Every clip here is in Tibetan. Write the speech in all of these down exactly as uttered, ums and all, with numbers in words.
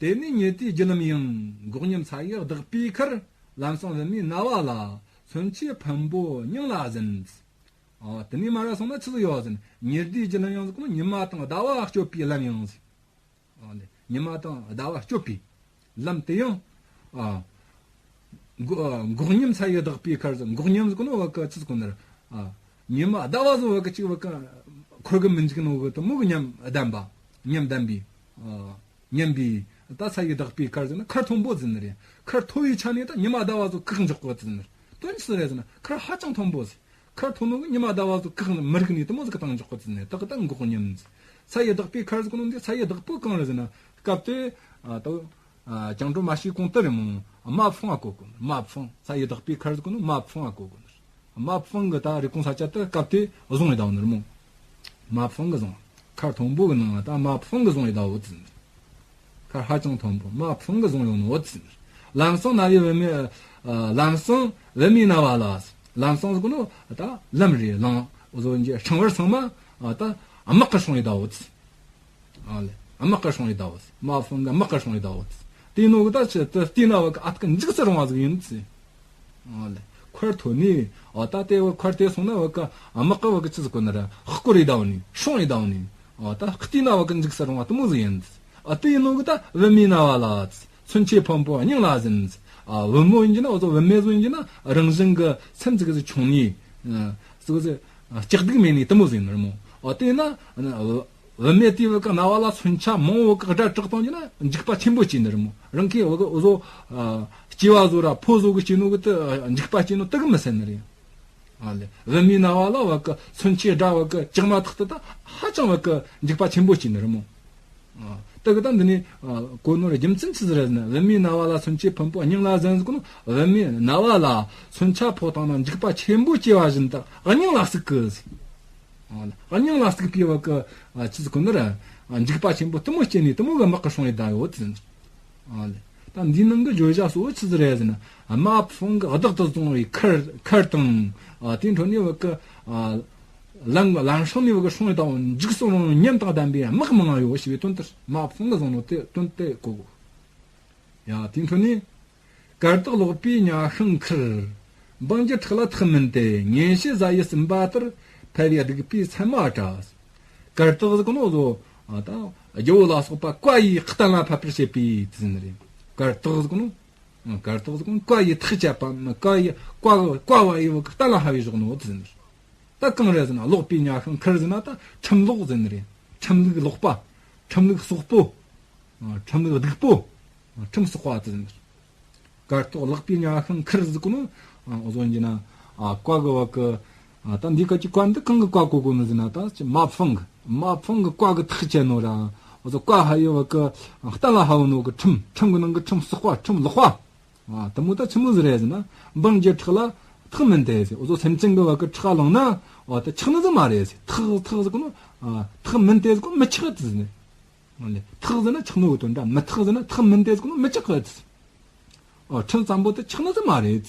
དེ་ནས་ཉི་ཟླའི་རྒྱུ་ལམ་ཡང་། འགོག་ཉིམ་ས་ཡི་བདག་པོའི་ཁར། ལམ་སང་བུད་མེད་ན་བ་ལ། མཚོན་ཆའི་ཕུང་པོ་སྙིང་ལ་ཟིན། ཨོ། དེ་ནས་མར་ར་སོང་ན་ཆི་ཟིག་ཡོད་ཟིན། ཉི་ཟླའི་རྒྱུ་ལམ་ཡང་ཟེར་གོ་ནོ་ཉི་མ་དང་ཟླ་བ་གཅོད་པའི་ལམ་ཡང་ཟེར། ཨོ་ལེ། ཉི་མ་དང་ཟླ་བ་གཅོད་པའི་ལམ་དེ་ཡང་། ཨ། འགོག་འགོག་ཉིམ་ས་ཡི་བདག་པོའི་ཁར་ཟེར། འགོག་ཉིམ་ཟེར་གོ་ནོ་བ་ཀ་ཆི་ཟེར་གོ་ནོ་ར། ཨ། ཉི་མ་ཟླ་བ་ཟེར་བ་ཀ་ཅིག་བ་ཀ་འཁོར་གི་མི་འཇུག་ནོ་གི་དེ་མོ་གི་ཉམས་ལྡན་པ། ཉམས་ལྡན་པའི། ཨ། ཉམས་པའི་ད་ས་ཡི་བདག་པོའི་ཁར་ཟེར་ན་ཁར་མཐོན་པོ་ཟེར་ནི་རེད། ཁར་མཐོ་བའི་ཆ་ནས་ད་ཉི་མ་ཟླ་བ་ཟེར་བཀག་འཇོག་གོ་ཟེར་ནི་རེད། དོན་ཅི་ཟིག་རེད་ཟེར་ན་ཁར་ཧ་ཅང་མཐོན་པོ་ཟེར། ཁར་མཐོ་ནོ་གི་ཉི་མ་ཟླ་བ་ཟེར་བཀག་མི་རིག་ནི་དེ་མོ་ཟིག་གི་བཏང་འཇོག་གོ་ཟེར་ནི་རེད། ད་གི་ད་འགོག་ཉིམ་ཟེར། ས་ཡི་བདག་པོའི་ཁར་ཟེར་གོ་ནོ་འདི་ས་ཡི་བདག་པོ་གང་རེད་ཟེར་ན། སྐབས་དེ། ཨ། ད། ཨ། བཅིངས་འགྲོལ་མ་བྱས་གོང་དུ་རེད་མོ། མ་ཕུང་ང་གོ་གོ། མ་ཕུང་། ས་ཡི་བདག་པོའི་ཁར་ཟེར་གོ་ནོ་མ་ཕུང་ང་གོ་གོ་ནི་རེད། མ་ཕུང་གི་ད་རེ་གོང་ས་ཆ་དེ་སྐབས་དེ་བཟུང་ཡི་ད་བོ་ནི་རེད་མོ། མ་ཕུང་གི་བཟུང་། ཁར་མཐོན་པོ་གི་ནང་ད་མ་ཕུང་གི་བཟུང་ཡི་ད་བོ་ཟེར་ནི་རེད། ཁར་ཧ་ཅང་མཐོན་པོ། མ་ཕུང་གི་བཟུང་ཡོད་ནོ་ཟེར་ནི་རེད། ལམ་སང་ན་བའི་བུད་མེད། ཨ། ལམ་སང་བུད་མེད་ན་བ་ལ། ལམ་སང་ཟེར་གོ་ནོ་ད་ལམ་རེད། ལམ་བཟོ་རྒྱུ་ཕྲེང་བར་ཚང་མ། ཨ། ད་དམག་གི་སྲུང་ཡི་ད་བོ་ཟེར། ཨ་ལེ། དམག་གི་སྲུང་ཡི་ད་བོ་ཟེར། མ་ཕུང་གི་དམག་གི་སྲུང་ཡི་ད་བོ་ཟེར། དེ་ནོ་གི་ད་ཆི་དེ་བལྟས་ན་བ་ཀ་ཨ་ཐུར་འཇིགས་སུ་རུང་བ་ཟིག་ཡིན་ཟེར། ཨ་ལེ། ཁར་མཐོ་ནི། ཨ། ད་དེ་བ་ཁར་དེ་སོང་ན་བ་ཀ་དམག་གི་བ་ཀ་ཆི་ཟེར་གོ་ནི་ར། བསྐོར་ཡི་ད་བོ་ནི། སྲུང་ཡི་ད་བོ་ནི། ཨ། ད་བལྟས་ན་བ་ཀ་འཇིགས་སུ་རུང་བ་དེ་མོ་ཟིག་ཡིན་ཟེར། ཨ། དེ་ཡིན་ནོ་གི་ད་བུད་མེད་ན་བ་ལ་ཟེར། མཚོན་ཆའི་ཕུང་པོ་སྙིང་ལ་ཟིན་ཟེར། ཨ། བུ་མོ་ཡིན་གྱི་ན་འུ་ཚོ་བུད་མེད་ཚོ་ཡིན་གྱི་ན་རང་བཞིན་གི་སེམས་ཟིག་གི་ཆུང་ནི། ཨ། ཟིག་ཟིག་ཨ། ལྕགས་སྡིག་མེད་ནི་དེ་མོ་ཟིག་ཡིན་ནི་རེད་མོ། ཨ། དེ་ན། བུད་མེད་དེ་བ་ཀ་ན་བ་ལ་མཚོན་ཆ་མང་བོ་ཀ་སྒྲ་གྲགས་བཏང་གྱི་ན་འཇིགས་པ་ཆེན་པོ་སྐྱེས་ནི་རེད་མོ། རང་གི་བ་ཀ་འུ་ཚོ། ཨ། སྐྱེ་བ་བཟོ་ར་ཕོ་བཟོ་གི་སྐྱེས་ནོ་གི་དེ་འཇིགས་པ་སྐྱེས་ནོ་དེ་གི་མི་སྲིད་ནི་རེད། ཨ་ལེ། བུད་མེད་ན་བ་ལ་བ་ཀ་མཚོན་ཆའི་སྒྲ་བ་ཀ་ཅང་མ་ཐག་ཏུ་ད་ཧ་ཅང་བ་ཀ་འཇིགས་པ་ཆེན་པོ་སྐྱེས་ནི་རེད་མོ། ཨ། དེ་གི་ད་འདི་ནས། ཨ། གོ་ནོ་ར་རྒྱུ་མཚན་ཆི་ཟིག་རེད་ཟེར་ན། བུད་མེད་ན་བ་ལ་མཚོན་ཆའི་ཕུང་པོ་སྙིང་ལ་ཟིན་ཟེར་གོ་ནོ། བུད་མེད་ན་བ་ལ་མཚོན་ཆ་ཕོག་བཏང་ན་འཇིགས་པ་ཆེན་པོ་སྐྱེ་བ་བཞིན་དུ་སྙིང་ལ་ཟུག་གི་ཟེར། ཨ་ལེ། སྙིང་ལ་ཟུག་པའི་བ་ཀ། ཨ། ཆི་ཟེར་གོ་ནི་ར། ཨ། འཇིགས་པ་ཆེན་པོ་དེ་མོ་སྐྱེས་ནི་དེ་མོ་གི་དམག་གི་སྲུང་ཡི་ད་ཡོད་ཟེར། ཨ་ལེ། ད་འདིའི་ནང་གི་བརྗོད་བྱ་གཙོ་བོ་ཆི་ཟིག་རེད་ཟེར་ན། མ་ཕུང་གི་བདག་ཏུ་བཟུང་བའི་ཁར་ཁར་དང་། ཨ། དེའི་འཕྲོ་ནས་བ་ཀ། ཨ། ལམ་ལམ་སྲང་ནས་བ་ཀ་སྲུང་ཡི་ད་འཇིགས་སུ་རུང་ཉམས་དང་ལྡན་པའི་དམག་མང་ཡོད་ཞེས་པའི་དོན་དེ། མ་ཕུང་གི་བཟུང་ནོ་དེ་དོན་དེ་གོ་གོ། ཡ། དེའི་འཕྲོ་ནས། གར་སྟེགས་ལོག་པའི་ཉ་ཤིང་ཁུར། འབངས་ཀྱི་ཁྲག་ལ་ཐག་མིན་ཏེ། གཉེན་བཤེས་གཟའ་ཡི་ཟིན་པ་ལྟར། ཕལ་བའི་སྡིག་པའི་མཚན་མ་བཀྲ། གར་སྟེགས་ཟེར་གོ་ནོ་བཟོ། ཨ། ད་རྒྱལ་པོ་ལ་སོགས་པ་བཀའ་ཡིས་གཏན་ལ་ཕབ་པར་བྱེད་པའི་དེ་ཟེར་ནི་རེད། གར་སྟེགས་ཟེར་གོ་ནོ། གར་སྟེགས་ཟེར་གོ་ནོ་བཀའ་ཡིས་ཐག་བཅད་པ། བཀའ་ཡིས་བཀའ་བཀའ་བ་ཡིས་གཏན་ལ་ཕབ་པའི་བཞག་ནོ་དེ་ཟེར་ནི་རེད། ད་གང་རེད་ཟེར་ན། ལོག་པའི་ཉ་ཤིང་ཁུར་ཟེར་ན་ད་ཁྲིམས་ལོག་ཟེར་ནི་རེད། ཁྲིམས་ལུགས་ལོག་པ། ཁྲིམས་ལུགས་སོག་པོ། ཨ། ཁྲིམས་ལུགས་སྡིག་པོ། ཨ། ཁྲིམས་སོག་པ་དེ་ཟེར་ནི་རེད། གར་སྟེགས་ལོག་པའི་ཉ་ཤིང་ཁུར་ཟེར་གོ་ནོ། ཨ། འུ་ཚོ་ཡིན་གྱི་ན། ཨ། བཀའ་གི་བ་ཀ། ཨ། ད་འདི་ཀ་ཅིག་བཀའ་འདི་གང་གི་བཀའ་གོ་གོ་ནི་ཟེར་ན། ད་ཅི་མ་ཕུང་གི། མ་ཕུང་གི་བཀའ་གི་ཐག་བཅད་ནོ་ར། འུ་ཚོ་བཀའ་ཕབ་ཡི་བ་ཀ་གཏན་ལ་ཕབ་ནོ་གི་ཁྲིམས། ཁྲིམས་གི་ནང་གི་ཁྲིམས་སོག་པ། ཁྲིམས་ལོག་པ། ཨ། དེ་མོ་ད་ཆི་མོ་ཟིག་རེད་ཟེར་ན། འབངས་ཀྱི་ཁྲག་ལ་ཐག་མིན་ཏེ་ཟེར། འུ་ཚོ་སེམས་ཅན་གི་བ་ཀ་ཁྲག་བླངས་ན། ཨ། ད་ཆག་ནི་ཟིག་མ་རེད་ཟེར། ཐག་ཐག་ཟེར་གོ་ནོ། ཨ། ཐག་མིན་ཏེ་ཟེར་གོ་མི་ཆག་ཟེར་ནི། ཨ་ལེ། ཐག་ཟེར་ན་ཆག་ནོ་གི་དོན་དྲ། མི་ཐག་ཟེར་ན་ཐག་མིན་ཏེ་ཟེར་གོ་ནོ་མི་ཆག་གི། ཨ། ཁྲིམས་བཙན་པོ་དེ་ཆག་ནི་ཟིག་མ་རེད།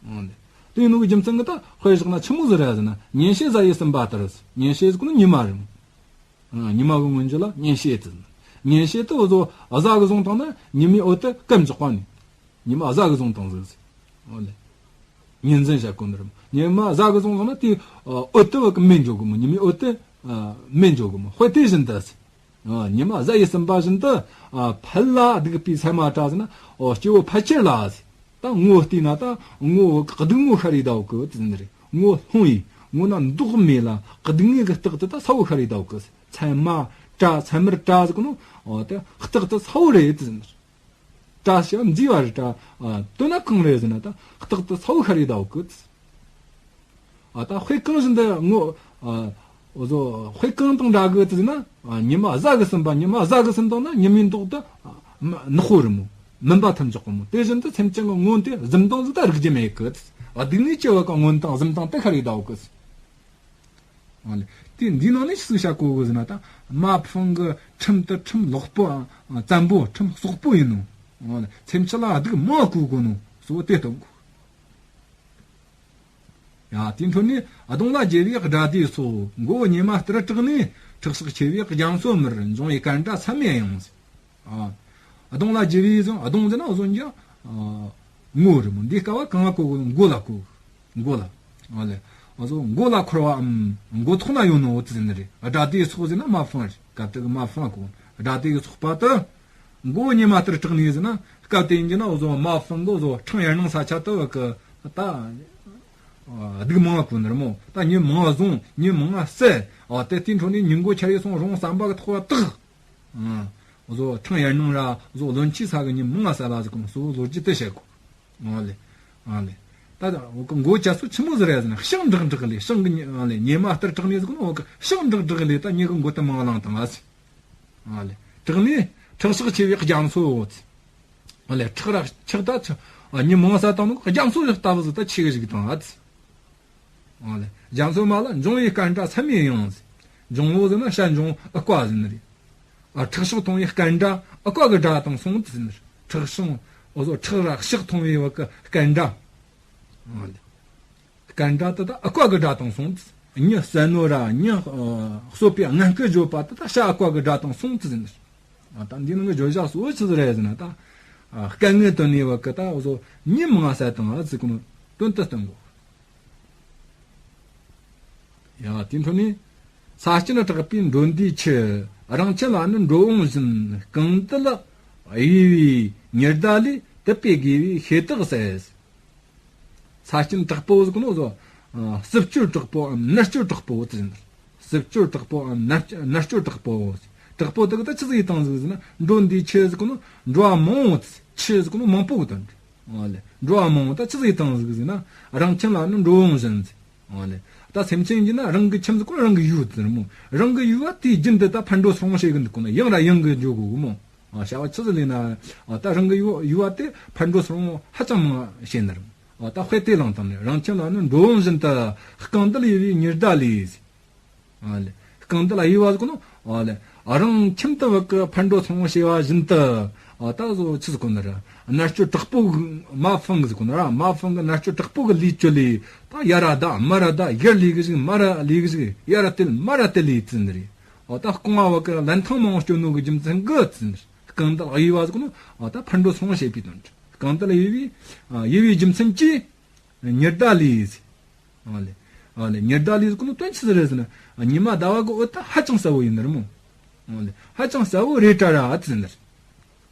ཨ་ལེ། དེ་ཡིན་ནོ་གི་རྒྱུ་མཚན་གི་ད་དཔེ་བཞག་ན་ཆི་མོ་ཟིག་རེད་ཟེར་ན། གཉེན་བཤེས་གཟའ་ཡི་ཟིན་པ་ལྟར་ཟེར། གཉེན་བཤེས་ཟེར་གོ་ནོ་ཉི་མ་རེད། ཨ། ཉི་མ་གི་སྔོན་རྗེས་ལ་གཉེན་བཤེས་དེ་ཟེར། གཉེན་བཤེས་དེ་འུ་ཚོ་གཟའ་གི་བཟུང་བཏང་ན་ཉི་མའི་འོད་དེ་སྐད་འཇོག་པ་ནི། ཉི་མ་གཟའ་གི་བཟུང་བཏང་ཟིག་ཟེར། ཨ་ལེ། ཉིན་ཟིན་བྱ་དགོས་ནི་རེད། ཉི་མ་གཟའ་གི་བཟུང་བཏང་ན་དེ། ཨ། འོད་དེ་བ་ཀ་མེད་འགྱོ་གི་མོ། ཉི་མའི་འོད་དེ། ཨ། མེད་འགྱོ་གི་མོ། དཔེ་དེ་བཞིན་དུ་ཟེར། ཨ། ཉི་མ་གཟའ་ཡི་ཟིན་པ་བཞིན་དུ། ཨ། ཕལ་ལ་སྡིག་པའི་མཚན་མ་བཀྲ་ཟེར་ན། ཨོ། སྐྱེ་བོ་ཕལ་ཆེར་ལ་ཟེར། ད་ངོ་བལྟས་ན་ད་ངོ་སྡུག་ངོ་ཤར་ཡི་ད་བོ་ཀི་དེ་ཟེར་ནི་རེད། ངོ་ལྷུང་ཡི། ངོ་ན་མདོག་མེད་ལ་སྡུག་བསྔལ་གི་རྟགས་དེ་ད་གསལ་བོ་ཤར་ཡི་ད་བོ་ཀི་ཟེར། མཚན་མ་བཀྲ། མཚན་མར་བཀྲ་ཟེར་གོ་ནོ། ཨོ། དེ་རྟགས་དེ་གསལ་བོ་རེད་དེ་ཟེར་ནི་རེད། བཀྲ་ཞེས་པ་མཛེས་པ་རེད་བཀྲ། ཨ། དོན་ན་གང་རེད་ཟེར་ན་ད་རྟགས་དེ་གསལ་བོ་ཤར་ཡི་ད་བོ་ཀི། ཨ། ད་དཔེ་གང་ཟིག་འདི་ངོ་། ཨ། འུ་ཚོ་དཔེ་གང་དང་འདྲ་གི་ཟེར་ན། ཨ། ཉི་མ་གཟའ་གི་ཟིན་པ། ཉི་མ་གཟའ་གི་ཟིན་བཏང་ན་ཉི་མའི་མདོག་དེ། ཨ། མ། ནག་པོ་རེད་མོ། མུན་པ་ཐོན་འཇོག་གི་མོ། དེ་བཞིན་དུ་སེམས་ཅན་གི་མངོན་དེ་གཟིམ་སྟངས་ཟིག་ད་རིག་རྒྱུ་མེད་གི། ཨ། སྡུག་བསྔལ་སྐྱེ་བ་ཀ་མངོན་སྟངས་གཟིམ་སྟངས་དེ་ཤར་ཡི་ད་བོ་ཀི། ཨ་ལེ། དེ་འདིའི་ནང་ནས་ཆི་ཟིག་བཤད་གོ་གི་ཟེར་ན། ད་མ་ཕུང་གི་ཁྲིམས་དེ་ཁྲིམས་ལོག་པོ། ཨ། བཙན་པོ། ཁྲིམས་སོག་པོ་ཡིན་ནོ། ཨ་ལེ། སེམས་ཅན་ལ་སྡུག་མང་བཀོལ་གོ་ནོ་སོགས་དེ་སྟོན་གོ། ཡ། དེའི་འཕྲོ་ནས་གདོང་ལ་རྒྱལ་བའི་དགྲ་སྡེ་སོགས། མགོ་བོ་ཉི་མ་ལྟར་བཀྲག་ནས། ཁྲག་ཤུགས་ཆེ་བའི་རྒྱ་མཚོ་མར། འབྱུང་བའི་གན་དྲ་མཚམས་མེད་ཡང་། ཨ། གདོང་ལ་རྒྱུ་བའི་ཟེར་གདོང་ཟེར་ན་བཟོ་འཇའ། ངོ་རེད་མོ། འདི་སྐབས་བ་གང་གོ་གོ། མགོ་ལ་གོ། མགོ་ལ། ཨ་ལེ། ཨ་ཟོ་མགོ་ལ་འཁོར་བའམ་མགོ་ཐོག་ན་ཡོད་ནོ་ཟེར་ནི་རེད། དགྲ་དེའི་ཚོགས་ཟེར་ན་མ་ཕང་རེད། སྐབས་དེ་གི་མ་ཕང་གོ། དགྲ་དེ་གི་ཚོགས་པ་དུ། མགོ་ཉི་མ་ལྟར་དྲག་ནས་ཟེར་ན་སྐབས་དེ་ཡིན་གྱི་ན་ཨ་ཟོ་མ་ཕང་གི་ཨ་ཟོ་ཁྲང་ཡར་ནང་ས་ཆ་དུ་བ་གི་ད། སྡུག་མང་བ་གོ་ནི་རེད་མོ། ད་ཉིན་མང་བ་བཟུང་ཉིན་མང་བ་བསད། ཨ་དེ་དེའི་འཕྲོ་ནས་ཉིན་མགོ་ཆ་ཡི་སོང་རོང་ཟམ་པ་གི་ཐོག་བ་དག་ཨ་ཟོ་ཁྲང་ཡར་ནང་ར་ཨ་ཟོ་བློན་ཆེན་ས་གི་ཉིན་མང་ང་ས་ལ་ཟིག་གོང་སོ་ལོ་རྒྱུས་དེ་བཤད་གོ། ཨ་ལེ། ཨ་ལེ། ད་ད་འོ་གི་མགོ་ཅ་སོ་ཆི་མོ་ཟིག་རེད་ཟེར་ན་ཤིང་འབྲག་འབྲག་ལས་ཤིང་གི་ཉི་ཨ་ལེ་ཉི་མ་ལྟར་དྲག་ནས་ཟིག་གོ་ནོ་འོ་གི་ཤིང་འབྲག་འབྲག་ལས་ད་ཉི་གི་མགོ་དེ་མང་བ་ལངས་དང་ཨ་ཟེ། ཨ་ལེ། དྲག་ནས་ཁྲག་ཤག་ཆེ་བའི་རྒྱ་མཚོ། ཨ་ལེ་ཁྲག་ར་ཆག་ད་ཆ་ཨ་ཉི་མང་ས་དང་ནོ་རྒྱ་མཚོ་ལྟ་བུ་ཟིག་ད་ཆེ་གི་ཟིག་དང་ཨ་ཟེ། ཨ་ལེ། རྒྱ་མཚོ་མ་ལ་འབྱུང་བའི་སྐད་སྒྲ་སེམས་ཡིན་ཡང་ཟེར། འབྱུང་བོ་ཟེར་ན་བྱ་འབྱུང་ཨ་ཀ་ཟེར་ནི་རེད། ཨ་ཁྲག་ཤོག་མཐོང་བའི་སྐད་སྒྲ་ཨ་ཀ་གི་སྒྲ་དང་གསུངས་ཏེ་ཟེར་ནི་རེད། ཁྲག་ཤོག་ཨོ་ཟོ་ཁྲག་ར་ཤག་མཐོང་བའི་བ་གི་སྐད་སྒྲ། ཨ་ལེ། སྐད་སྒྲ་དེ་དག་ཨ་ཀ་གི་སྒྲ་དང་གསུངས་ཏེ་མྱི་བསད་ནོ་ར་མྱི་ཨ་གསོད་པའི་ངན་སྐུལ་བརྗོད་པ་དེ་དག་བྱ་ཨ་ཀ་གི་སྒྲ་དང་གསུངས་ཏེ་ཟེར་ནི་རེད། ཨ་ད་འདི་ནང་གི་བརྗོད་བྱ་གཙོ་བོ་ཆི་ཟིག་རེད་ཟེར་ན་ད། ཨ་སྐད་ངན་དོན་ནི་བ་གི་ད་ཨོ་ཟོ་ཉིན་མང་ས་དང་ཨ་ཟེར་གོ་ནོ་དོན་དུ་སྟོན་གོ། ཡ་དེའི་འཕྲོ་ནས། ས་སྐྱོན་དྲག་པོས་འགྲོ་འདིའི་ཆུ། རང་ཁྱིམ་ལ་ནི་འགྲོ་འོང་བཞིན། རྐང་དལ་གཡས་པའི་ཉི་ཟླ་ལས། དུད་པས་གོས་པའི་ཤེལ་དག་བསལ། ས་སྐྱོན་དྲག་པོ་ཟེར་གོ་ནོ་ཟོ། ཨ་སྲིབ་སྐྱོར་དྲག་པོའམ་ནར་སྐྱོར་དྲག་པོ་ཟེར། སྲིབ་སྐྱོར་དྲག་པོའམ་ནར་ནར་སྐྱོར་དྲག་པོ། དྲག་པོ་དེ་གི་ད་ཆི་ཟིག་ཡིན་དང་ཟིག་ཟེར་ན་འགྲོ་འདིའི་ཆུ་ཟེར་གོ་ནོ་འགྲོ་བ་མང་བོ། ཆུ་ཟེར་གོ་ནོ་མང་པོ་གི་དོན་རེད། ཨ་ལེ། འགྲོ་བ་མང་བོ་ད་ཆི་ཟིག་དང་ཟིག་ཟེར་ན། རང་ཁྱིམ་ལ་ནི་འགྲོ་འོང་བཞིན་ཟེར། ཨ་ལེ། ད་སེམས་ཅན་ཡིན་ན་རང་གི་ཁྱིམ་ཟེར་གོ་རང་གི་ཡུལ་ཟེར་མོ། རང་གི་ཡུལ་བ་དེའི་རྒྱུན་དུ་ད་ཕར་འགྲོ་ཚུར་འོང་བྱེད་གི་འདུག་གོ་ན་ཡང་ར་ཡང་གི་འགྱོ་དགོས་གི་མོ། ཨ་བྱ་བ་ཆི་ཟིག་ལས་ན། ཨ་ད་རང་གི་ཡུལ་ཡུལ་བ་དེ་ཕར་འགྲོ་ཚུར་འོང་ཧ་ཅང་མང་བ་བྱེད་ནི་རེད། ཨ་ད་དཔེ་དེ་བླངས་བཏང་ནས་རང་ཁྱིམ་ལ་ནི་འགྲོ་འོང་བཞིན་དུ་རྐང་དལ་གཡས་པའི་ཉི་ཟླ་ལས། ཨ་ལེ། རྐང་དལ་གཡས་པ་ཟེར་གོ་ནོ། ཨ་ལེ། རང་ཁྱིམ་དུ་བ་གི་ཕར་འགྲོ་ཚུར་འོང་བྱེད་པ་བཞིན་དུ། ཨ་ད་ཟོ་ཆི་ཟེར་གོ་ནི་ར། ནར་སྐྱོར་དྲག་པོ་གི་མ་ཕང་གི་ཟེར་གོ་ནི་ར། མ་ཕང་གི་ནར་སྐྱོར་དྲག་པོ་གི་ལས་བཅོལ་ལས། ད་ཡ་ར་ད་མ་ར་ད་ཡར་ལས་གི་ཞིག་མ་ར་ལས་གི་ཞིག་ཡ་ར་དེད་མ་ར་དེད་ལས་ཟེར་ནི་རེད། ཨ་ད་རྐང་བ་བ་གི་ལན་ཐང་མང་བོ་སྐྱོ་ནོ་གི་རྒྱུ་མཚན་གི་ཟེར་ནི་རེད། རྐང་དལ་གཡས་པ་ཟེར་གོ་ནོ། ཨ་ད་ཕར་འགྲོ་ཚུར་འོང་བྱེད་པའི་དོན་རེད། རྐང་དལ་གཡས་པའི། ཨ་གཡས་པའི་རྒྱུ་མཚན་གྱིས། ཉི་ཟླ་ལས། ཨ་ལེ། ཨ་ལེ་ཉི་ཟླ་ལས་ཟེར་གོ་ནོ་དོན་ཆི་ཟིག་རེད་ཟེར་ན། ཉི་མ་ཟླ་བ་གི་འོད་དེ་ཧ་ཅང་གསལ་བོ་ཡིན་ནི་རེད་མོ། ཨ་ལེ། ཧ་ཅང་གསལ་བོ་རེད་དྲ་ར་ཨ་ཙི་ཟེར་ནི་རེད།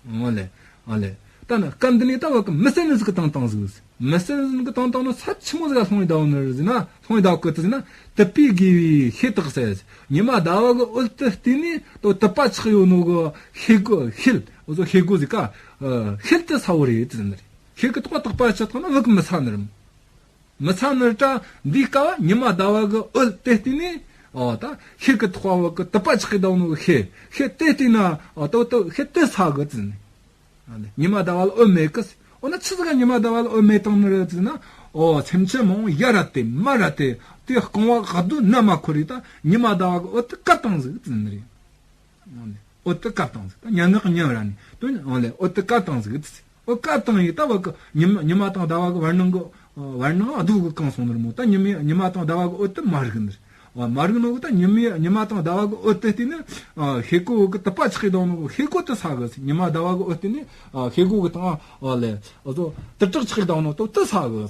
ཨ་ལེ། ཨ་ལེ། ད་ནི་སྐབས་འདི་ནས་ད་བ་གི་མི་བསད་ནི་ཟིག་གི་བཏང་བཏང་ཟིག་མི་བསད་ནི་ཟིག་གི་བཏང་བཏང་ནོ་ས་ཆི་མོ་ཟིག་ལ་ལྷུང་ཡི་ད་བ་ནི་རེད་ཟེར་ན། ལྷུང་ཡི་ད་བ་གི་ཙི་ཟེར་ན། དུད་པས་གོས་པའི་ཤེལ་དག་བསལ། ཉི་མ་ཟླ་བ་གི་འོད་དེ་བལྟས་ནས་དོ་དུད་པ་ཆགས་ཡོད་ནོ་གི་ཤེལ་གོ་ཤེལ། འོ་ཟོ་ཤེལ་གོ་ཟིག་ག་ཤེལ་དེ་གསལ་བོ་རེད་ཙི་ཟེར་ནི་རེད། ཤེལ་གི་ཐོག་དག་པ་ཆགས་ཐོག་ན་བུ་གི་མི་ཚ་ནི་རེད། མི་ཚ་ནི་རེད་དྲ་འདིའི་སྐབས་ཉི་མ་ཟླ་བ་གི་འོད་དེ་བལྟས་ནས། ཨོ་ད་ཤེལ་གི་ཐོག་བ་གི་དུད་པ་ཆགས་གི་བསྡད་ནོ་གི་ཤེལ་ཤེལ་དེ་བལྟས་ན་ཨོ་ད་ད་ཤེལ་དེ་ཚ་གི་ཟེར་ནས། ཨ་ནི་ཉི་མ་ཟླ་བ་ལ་འོད་མེད་གི། འོ་ན་ཆི་ཟིག་ག་ཉི་མ་ཟླ་བ་ལ་འོད་མེད་བཏང་ནི་རེད་ཟེར་ན། ཨོ་སེམས་ཅན་མང་བོ་ཡ་ར་དེད་མ་ར་དེད་དེ་རྐང་བ་ག་དུས་ན་མ་འཁོར་རེད་ད་ཉི་མ་ཟླ་བ་གི་འོད་དེ་བཀབ་བཏང་ཟིག་ཟེར་ནི་རེད། འོད་དེ་བཀབ་བཏང་ཟིག་ད་སྙན་ངག་སྙན་ར་ནི་དོན་ཨང་ལས་འོད་དེ་བཀབ་བཏང་ཟིག་འོད་བཀབ་བཏང་ཡིན་ད་བ་གི་ཉི་མ་ཉི་མ་དང་ཟླ་བ་གི་བར་སྣང་གི་བར་སྣང་སྡུག་གི་གང་སོང་ནི་རེད་མོ། ད་ཉི་མ་ཉི་མ་དང་ཟླ་བ་གི་འོད་དེ་མ་རིག་ནི་རེད། མ་རིག་ནོ་གི་ད་ཉི་མ་ཉི་མ་དང་ཟླ་བ་གི་འོད་དེ་བལྟས་ནི་ཤེལ་གོ་གི་དུད་པ་ཆགས་གི་བསྡད་ནོ་གི་ཤེལ་གོ་དེ་ཚ་གི། ཉི་མ་ཟླ་བ་གི་འོད་བལྟས་ནི་ཤེལ་གོ་གི་སྟེང་ཨ་ལས་ཨ་ཟོ་དུད་དྲེག་ཆགས་གི་བསྡད་ནོ་དེ་དེ་ཚ་གི།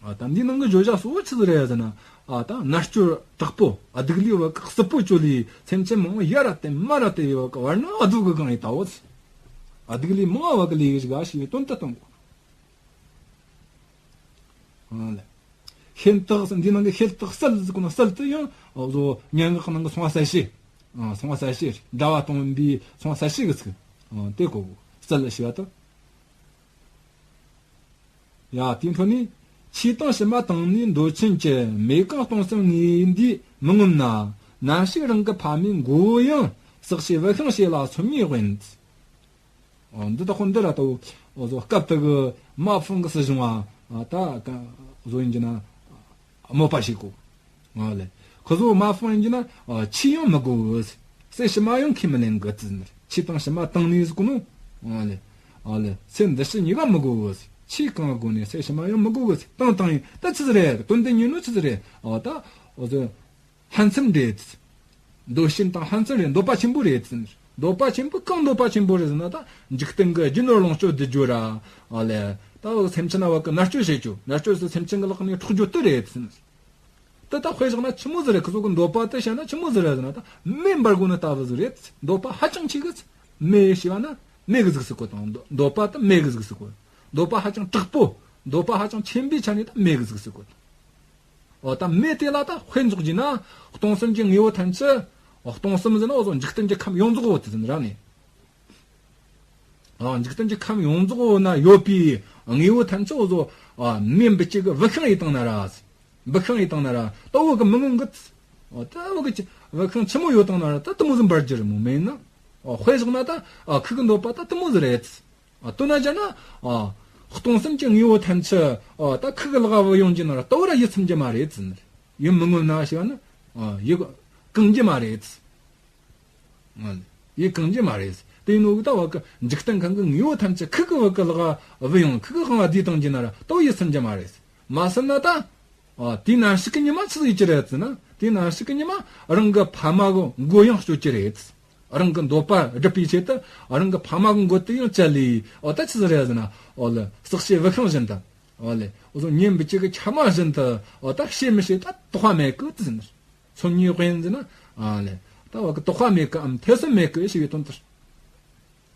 ཨ་ད་འདི་ནང་གི་བརྗོད་བྱ་གཙོ་བོ་ཆི་ཟིག་རེད་ཟེར་ན། ཨ་ད་མནར་གཅོད་དྲག་པོ་ཨ་སྡུག་ལས་བ་གི་སྲིད་པོ་གཅོད་ལས་སེམས་ཅན་མང་བོ་ཡ་ར་དེད་མ་ར་དེད་བ་གི་བར་ན་ཨ་སྡུག་གི་གང་ཡིན་ད་འོ། ཨ་སྡུག་ལས་མང་བ་གི་ལས་ཞིག་ཨ་ཞིག་ཡོད་དོན་དུ་གཏོང་དགོས། ཨ་ལེ། ཤེལ་དག་འདི་ནང་གི་ཤེལ་དག་གསལ་ཟེར་གོ་ན་གསལ་དུ་ཡང་ཨ་ཟོ་སྙན་ངག་ནང་གི་སོང་བ་གསལ་བྱེད། ཨ་སོང་བ་གསལ་བྱེད་འདྲ་བ་སྟོན་པའི་སོང་བ་གསལ་བྱེད་གི་ཚིག་ཨ་དེ་གོ་གསལ་ཞིག་ཨ་ད། ཡ་དེའི་འཕྲོ་ནས། ཆོས་དང་ཕྱི་མ་དང་ནི་འདོད་ཆེན་གྱི། མེད་གང་སྟོང་གསུམ་ངེས་འདིས་མི་ངོམས་ན། ནམ་ཞིག་རང་གི་ཕ་མའི་མགོ་བོ་ཡང་། ཟག་བྱེད་བུད་ཤིང་བྱེད་ལ་སོམ་ཉིའི་དབེན། འོ་འདི་དག་ཁོ་འདི་ར་ཏོ། འོ་ཟོ་སྐབས་དེ་གི་མ་ཕང་གི་སྲིད་གཞུང་བ་ད་ག་བཟོ་ཡིན་གྱི་ན་དམོད་པ་བྱེད་གོ། ཨ་ལེ། ཁོ་ཚོ་མ་ཕང་ཡིན་གྱི་ན་ཆོས་ཡང་མི་དགོས། སྲས་ཕྱི་མ་ཡང་ཁས་མི་ལེན་གི་ཟེར་ནི། ཆོས་དང་ཕྱི་མ་དང་ནི་ཟེར་གོ་ནོ། ཨ་ལེ། ཨ་ལེ། སྲས་འདི་ཕྱི་གཉིས་ཀ་མི་དགོས། ཆོས་གང་དགོས་ནས་སྲས་ཕྱི་མ་ཡང་མི་དགོས་གི་ཟེར། དང་དང་ཡིན་ད་ཆི་ཟིག་རེད། དོན་དེ་ཉིད་ནོ་ཆི་ཟིག་རེད། ཨ་ད་འོ་ཟོ་ཧན་སེམས་རེད། འདོད་ཞེན་དང་ཧན་སེམས་རེད། འདོད་པ་ཆེན་པོ་རེད་ཟེར་ནི། འདོད་པ་ཆེན་པོ་གང་འདོད་པ་ཆེན་པོ་རེད་ཟེར་ན། ད་འཇིག་རྟེན་གྱི་རྒྱུ་ནོར་ལོངས་སྤྱོད་སྡུད་རྒྱུ་ར། ཨ་ལས་ད་སེམས་ཅན་ན་བ་གི་མནར་གཅོད་བྱེད་རྒྱུ། མནར་གཅོད་ཟེར་སེམས་ཅན་གྱི་ལག་ནས་འཕྲོག་རྒྱུ་དེ་རེད་ཟེར། དེ་ད་དཔེ་བཞག་ན་ཆི་མོ་ཟིག་རེད། ཁི་ཚོ་གི་འདོད་པ་དེ་བཤད་ན་ཆི་མོ་ཟིག་རེད་ཟེར་ན། ད་མེ་འབར་གོ་ནི་ལྟ་བུ་ཟིག་རེད། འདོད་པ་ཧ་ཅང་ཆེ་གི། མེ་ཞེས་པ་ན་མེ་གི་གཟུགས་སུ་བཀོད་དང་། འདོད་པ་དེ་མེ་གི་གཟུགས་སུ་བཀོད། འདོད་པ་ཧ་ཅང་དྲག་པོ། འདོད་པ་ཧ་ཅང་ཆེན་པོའི་ཆ་ནས་ད་མེ་གི་གཟུགས་སུ་བཀོད། འོ་ད་མེ་དེ་ལ་ད་དཔེ་འཇོག་རྒྱུ་ན། སྟོང་གསུམ་གྱི་དངོས་པོ་ཐམས་ཅད། འོ་སྟོང་གསུམ་ཟེར་ན་འོ་ཟོ་འཇིག་རྟེན་གྱི་ཁམས་ཡོངས་རྫོགས་འོ་དེ་ཟེར་ར་ནི། འོ་འཇིག་རྟེན་གྱི་ཁམས་ཡོངས་རྫོགས་འོ་ན་ཡོད་པའི་དངོས་པོ་ཐམས་ཅད་འོ་ཟོ། འོ་མེ་འབུད་ཅིག་གི་བུད་ཤིང་ཡིན་བཏང་ན་ར། འབུད་ཤིང་ཡིན་བཏང་ན་ར། ད་འོ་གི་མི་ངོམ་གི། འོ་ད་འོ་གི་བུད་ཤིང་ཆི་མོ་ཡོད་བཏང་ན་ར། ད་དེ་མོ་ཟིག་འབར་རྒྱུ་རེད་མོ། མེད་ན། འོ་དཔེ་བཞག་ན་ད། འོ་ཁི་གི་འདོད་པ་ད་དེ་མོ་ཟིག་རེད། ཨ་དོན་ན་བྱས་ན། ཨ་སྟོང་གསུམ་གྱི་དངོས་པོ་ཐམས་ཅད། ཨ་ད་ཁི་གི་ལག་བུད་ཡོང་རྒྱུ་ན་ར་ད་བོ་ར་ཡིད་ཚིམ་རྒྱུ་མ་རེད་ཟེར་ནི། ཡིད་མི་ངོམ་ན་ཞེས་པ་ནི། ཨ་ཡིད་གང་རྒྱུ་མ་རེད། ཨ་ཡིད་གང་རྒྱུ་མ་རེད། དེ་ནོ་གི་ད་བ་གི་འཇིག་རྟེན་ཁམས་གི་དངོས་པོ་ཐམས་ཅད་ཁི་གི་བ་གི་ལག་བུད་ཡོང་། ཁི་གི་དབང་བསྡུས་བཏང་རྒྱུ་ན་ར་ད་བོ་ཡིད་ཚིམ་རྒྱུ་མ་རེད། མ་ཚིམ་ན་ད། ཨ་དེའི་ནམ་ཞིག་གི་ཉི་མ་ཆི་ཟིག་ཡིན་རྒྱུ་རེད་ཟེར་ན། དེའི་ནམ་ཞིག་གི་ཉི་མ་རང་གི་ཕ་མ་གི་མགོ་ཡང་གཅོད་རྒྱུ་རེད། རང་གི་འདོད་པ་སྒྲུབ་པའི་ཆེད་དུ་རང་གི་ཕ་མ་གི་མགོ་དེ་ཡང་བཅད་ལས། འོ་ད་ཆི་ཟིག་རེད་ཟེར་ན། འོ་ལ་བསྲེགས་བྱས་བུད་ཤིང་བཞིན་དུ། འོ་ལེ་འོ་ཟོ་མེ་འབུད་ཅིག་གི་ཆ་མ་བཞིན་དུ། འོ་ད་བྱེད་མི་བྱེད་ད་དོགས་པ་མེད་གི་ཟེར་ནི། མཚན་ཉིད་དབེན་ཟེར་ན། འོ་ལེ་ད་བ་གི་དོགས་པ་མེད་གི་འམ་ཐེ་ཚོམ་མེད་གི་ཞེས་པའི་དོན་དེར།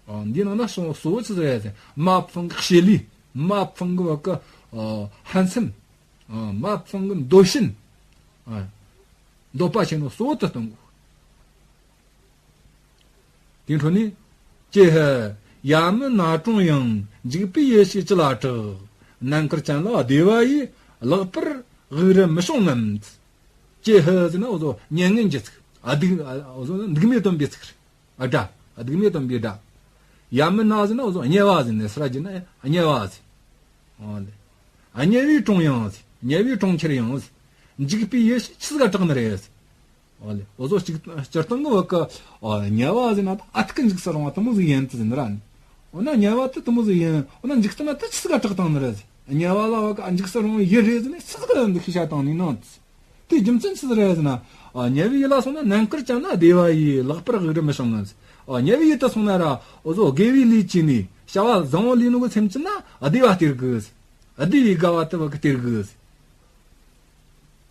འོ་འདི་ནང་ན་གཙོ་བོ་ཆི་ཟིག་རེད་ཟེར་ན། མ་ཕུང་གི་བྱེད་ལས། མ་ཕུང་གི་བ་གི་ཨ་ཕན་སེམས། ཨ་མ་ཕུང་གི་འདོད་ཞེན། ཨ་འདོད་པ་ཆེ་ནོ་གཙོ་བོ་དེ་སྟོན་དགོས། དེའི་འཕྲོ་ནས། ཀྱེ་ཧུད། ཡ་མི་ན་གྲོང་ཡང་། འཇིགས་པའི་ཡུལ་ཞིག་ཅི་ལ་གྲགས། ནམ་མཁར་ཅན་ལ་བདེ་བ་ཡིས། ལེགས་པར་དབུགས་རིང་མི་ཤོང་ངམ། ཀྱེ་ཧུད་ཟེར་ན་འོ་ཟོ་མྱ་ངན་གྱི་ཚིག་ཨ་སྡུག་འོ་ཟོ་སྡུག་བསྔལ་སྟོན་པའི་ཚིག་རེད། ཨ་སྒྲ། སྡུག་བསྔལ་སྟོན་པའི་སྒྲ། ཡ་མི་ན་ཟེར་ན་འོ་ཟོ་དམྱལ་བ་ཟེར་ནས་སུ་ར་གྱི་ན་དམྱལ་བ་ཟེར། འོ་ལེ། དམྱལ་བའི་གྲོང་ཡང་ཟེར། དམྱལ་བའི་གྲོང་ཁྱེར་ཡང་ཟེར། འཇིགས་པའི་ཡུལ་ཞིག་ཆི་ཟིག་ག་གྲགས་ནི་རེད་ཟེར། འོ་ལེ། འོ་ཟོ་གཅིག་སྤྱིར་བཏང་གི་བ་གི་དམྱལ་བ་ཟེར་ན་ད་ཨ་ཐུར་གི་འཇིགས་སུ་རུང་བ་དེ་མོ་ཟིག་ཡིན་དུ་ཟེར་ནི་ར་ནི། འོ་ན་དམྱལ་བ་དེ་དེ་མོ་ཟིག་ཡིན། འོ་ན་འཇིག་རྟེན་ན་དེ་ཆི་ཟིག་ག་གྲགས་བཏང་ནི་རེད་ཟེར། དམྱལ་བ་ལ་བ་གི་ཨ་འཇིགས་སུ་རུང་བའི་ཡུལ་རེད་ཟེར་ནས་ཆི་ཟིག་ག་འདི་ཤེས་བྱ་བཏང་ནི་ནང་དུ། དེའི་རྒྱུ་མཚན་ཆི་ཟིག་རེད་ཟེར་ན། ཨ་དམྱལ་བའི་ཡུལ་ལ་སོང་ན། ནམ་མཁར་ཅན་ན་བདེ་བ་ཡིས། ལེགས་པར་དབུགས་རིང་མི་ཤོང་ངམ་ཟེར། ཨ་དམྱལ་བའི་ཡུལ་དུ་སོང་ན་ར་འོ་ཟོ་དགེ་བའི་ལས་བྱས་ནས་བྱ་བ་བཟང་བོ་ལས་ནོ་གི་སེམས་ཅན་ན་བདེ་བ་སྟེར་དགོས་ཟེར། བདེ་བའི་དགའ་བ་དེ་བ་གི་སྟེར་དགོས་ཟེར།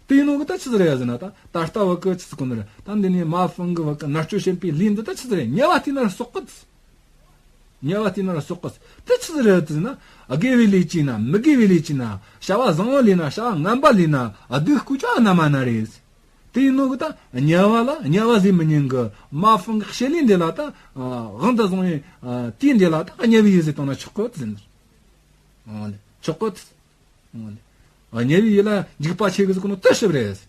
དེ་ཡིན་ནོ་གི་ད་ཆི་ཟིག་རེད་ཟེར་ན། ད་ད་ལྟ་བ་གི་ཆི་ཟིག་གོ་ནི་རེད། ད་འདི་ནས་མ་ཕུང་གི་བ་གི་མནར་གཅོད་བྱེད་པའི་ལས་འདི་ད་ཆི་ཟིག་རེད། དམྱལ་བ་དེ་ན་ར་སོགས་གི་ཟེར། དམྱལ་བ་དེ་ན་ར་སོགས་གི་ཟེར། དེ་ཆི་ཟིག་རེད་ཟེར་ན། དགེ་བའི་ལས་བྱས་ན། མི་དགེ་བའི་ལས་བྱས་ན། བྱ་བ་བཟང་བོ་ལས་ན། བྱ་བ་ངན་པ་ལས་ན། སྡུག་བསྔལ་ཅི་ཡང་རྣམ་པ་ན་རེད་ཟེར། དེ་ཡིན་ནོ་གི་ད་དམྱལ་བ་ལ་དམྱལ་བ་ཟེར་མི་ཉན་གི། མ་ཕུང་གི་བྱེད་ལས་འདི་ལ་ད་ཨ་དབང་དུ་བཟུང་བའི་ཨ་དེ་འདི་ལ་ད་དམྱལ་བའི་ཡུལ་ཟེར་བཏང་ན་ཆོག་གི་ཟེར། ཨ་ནི་ཆོག་གི། ཨ་ནི་དམྱལ་བའི་ཡུལ་ལ་འཇིགས་པ་ཆེ་གི་ཟེར་གོ་ནོ་དེ་ཞིག་རེད།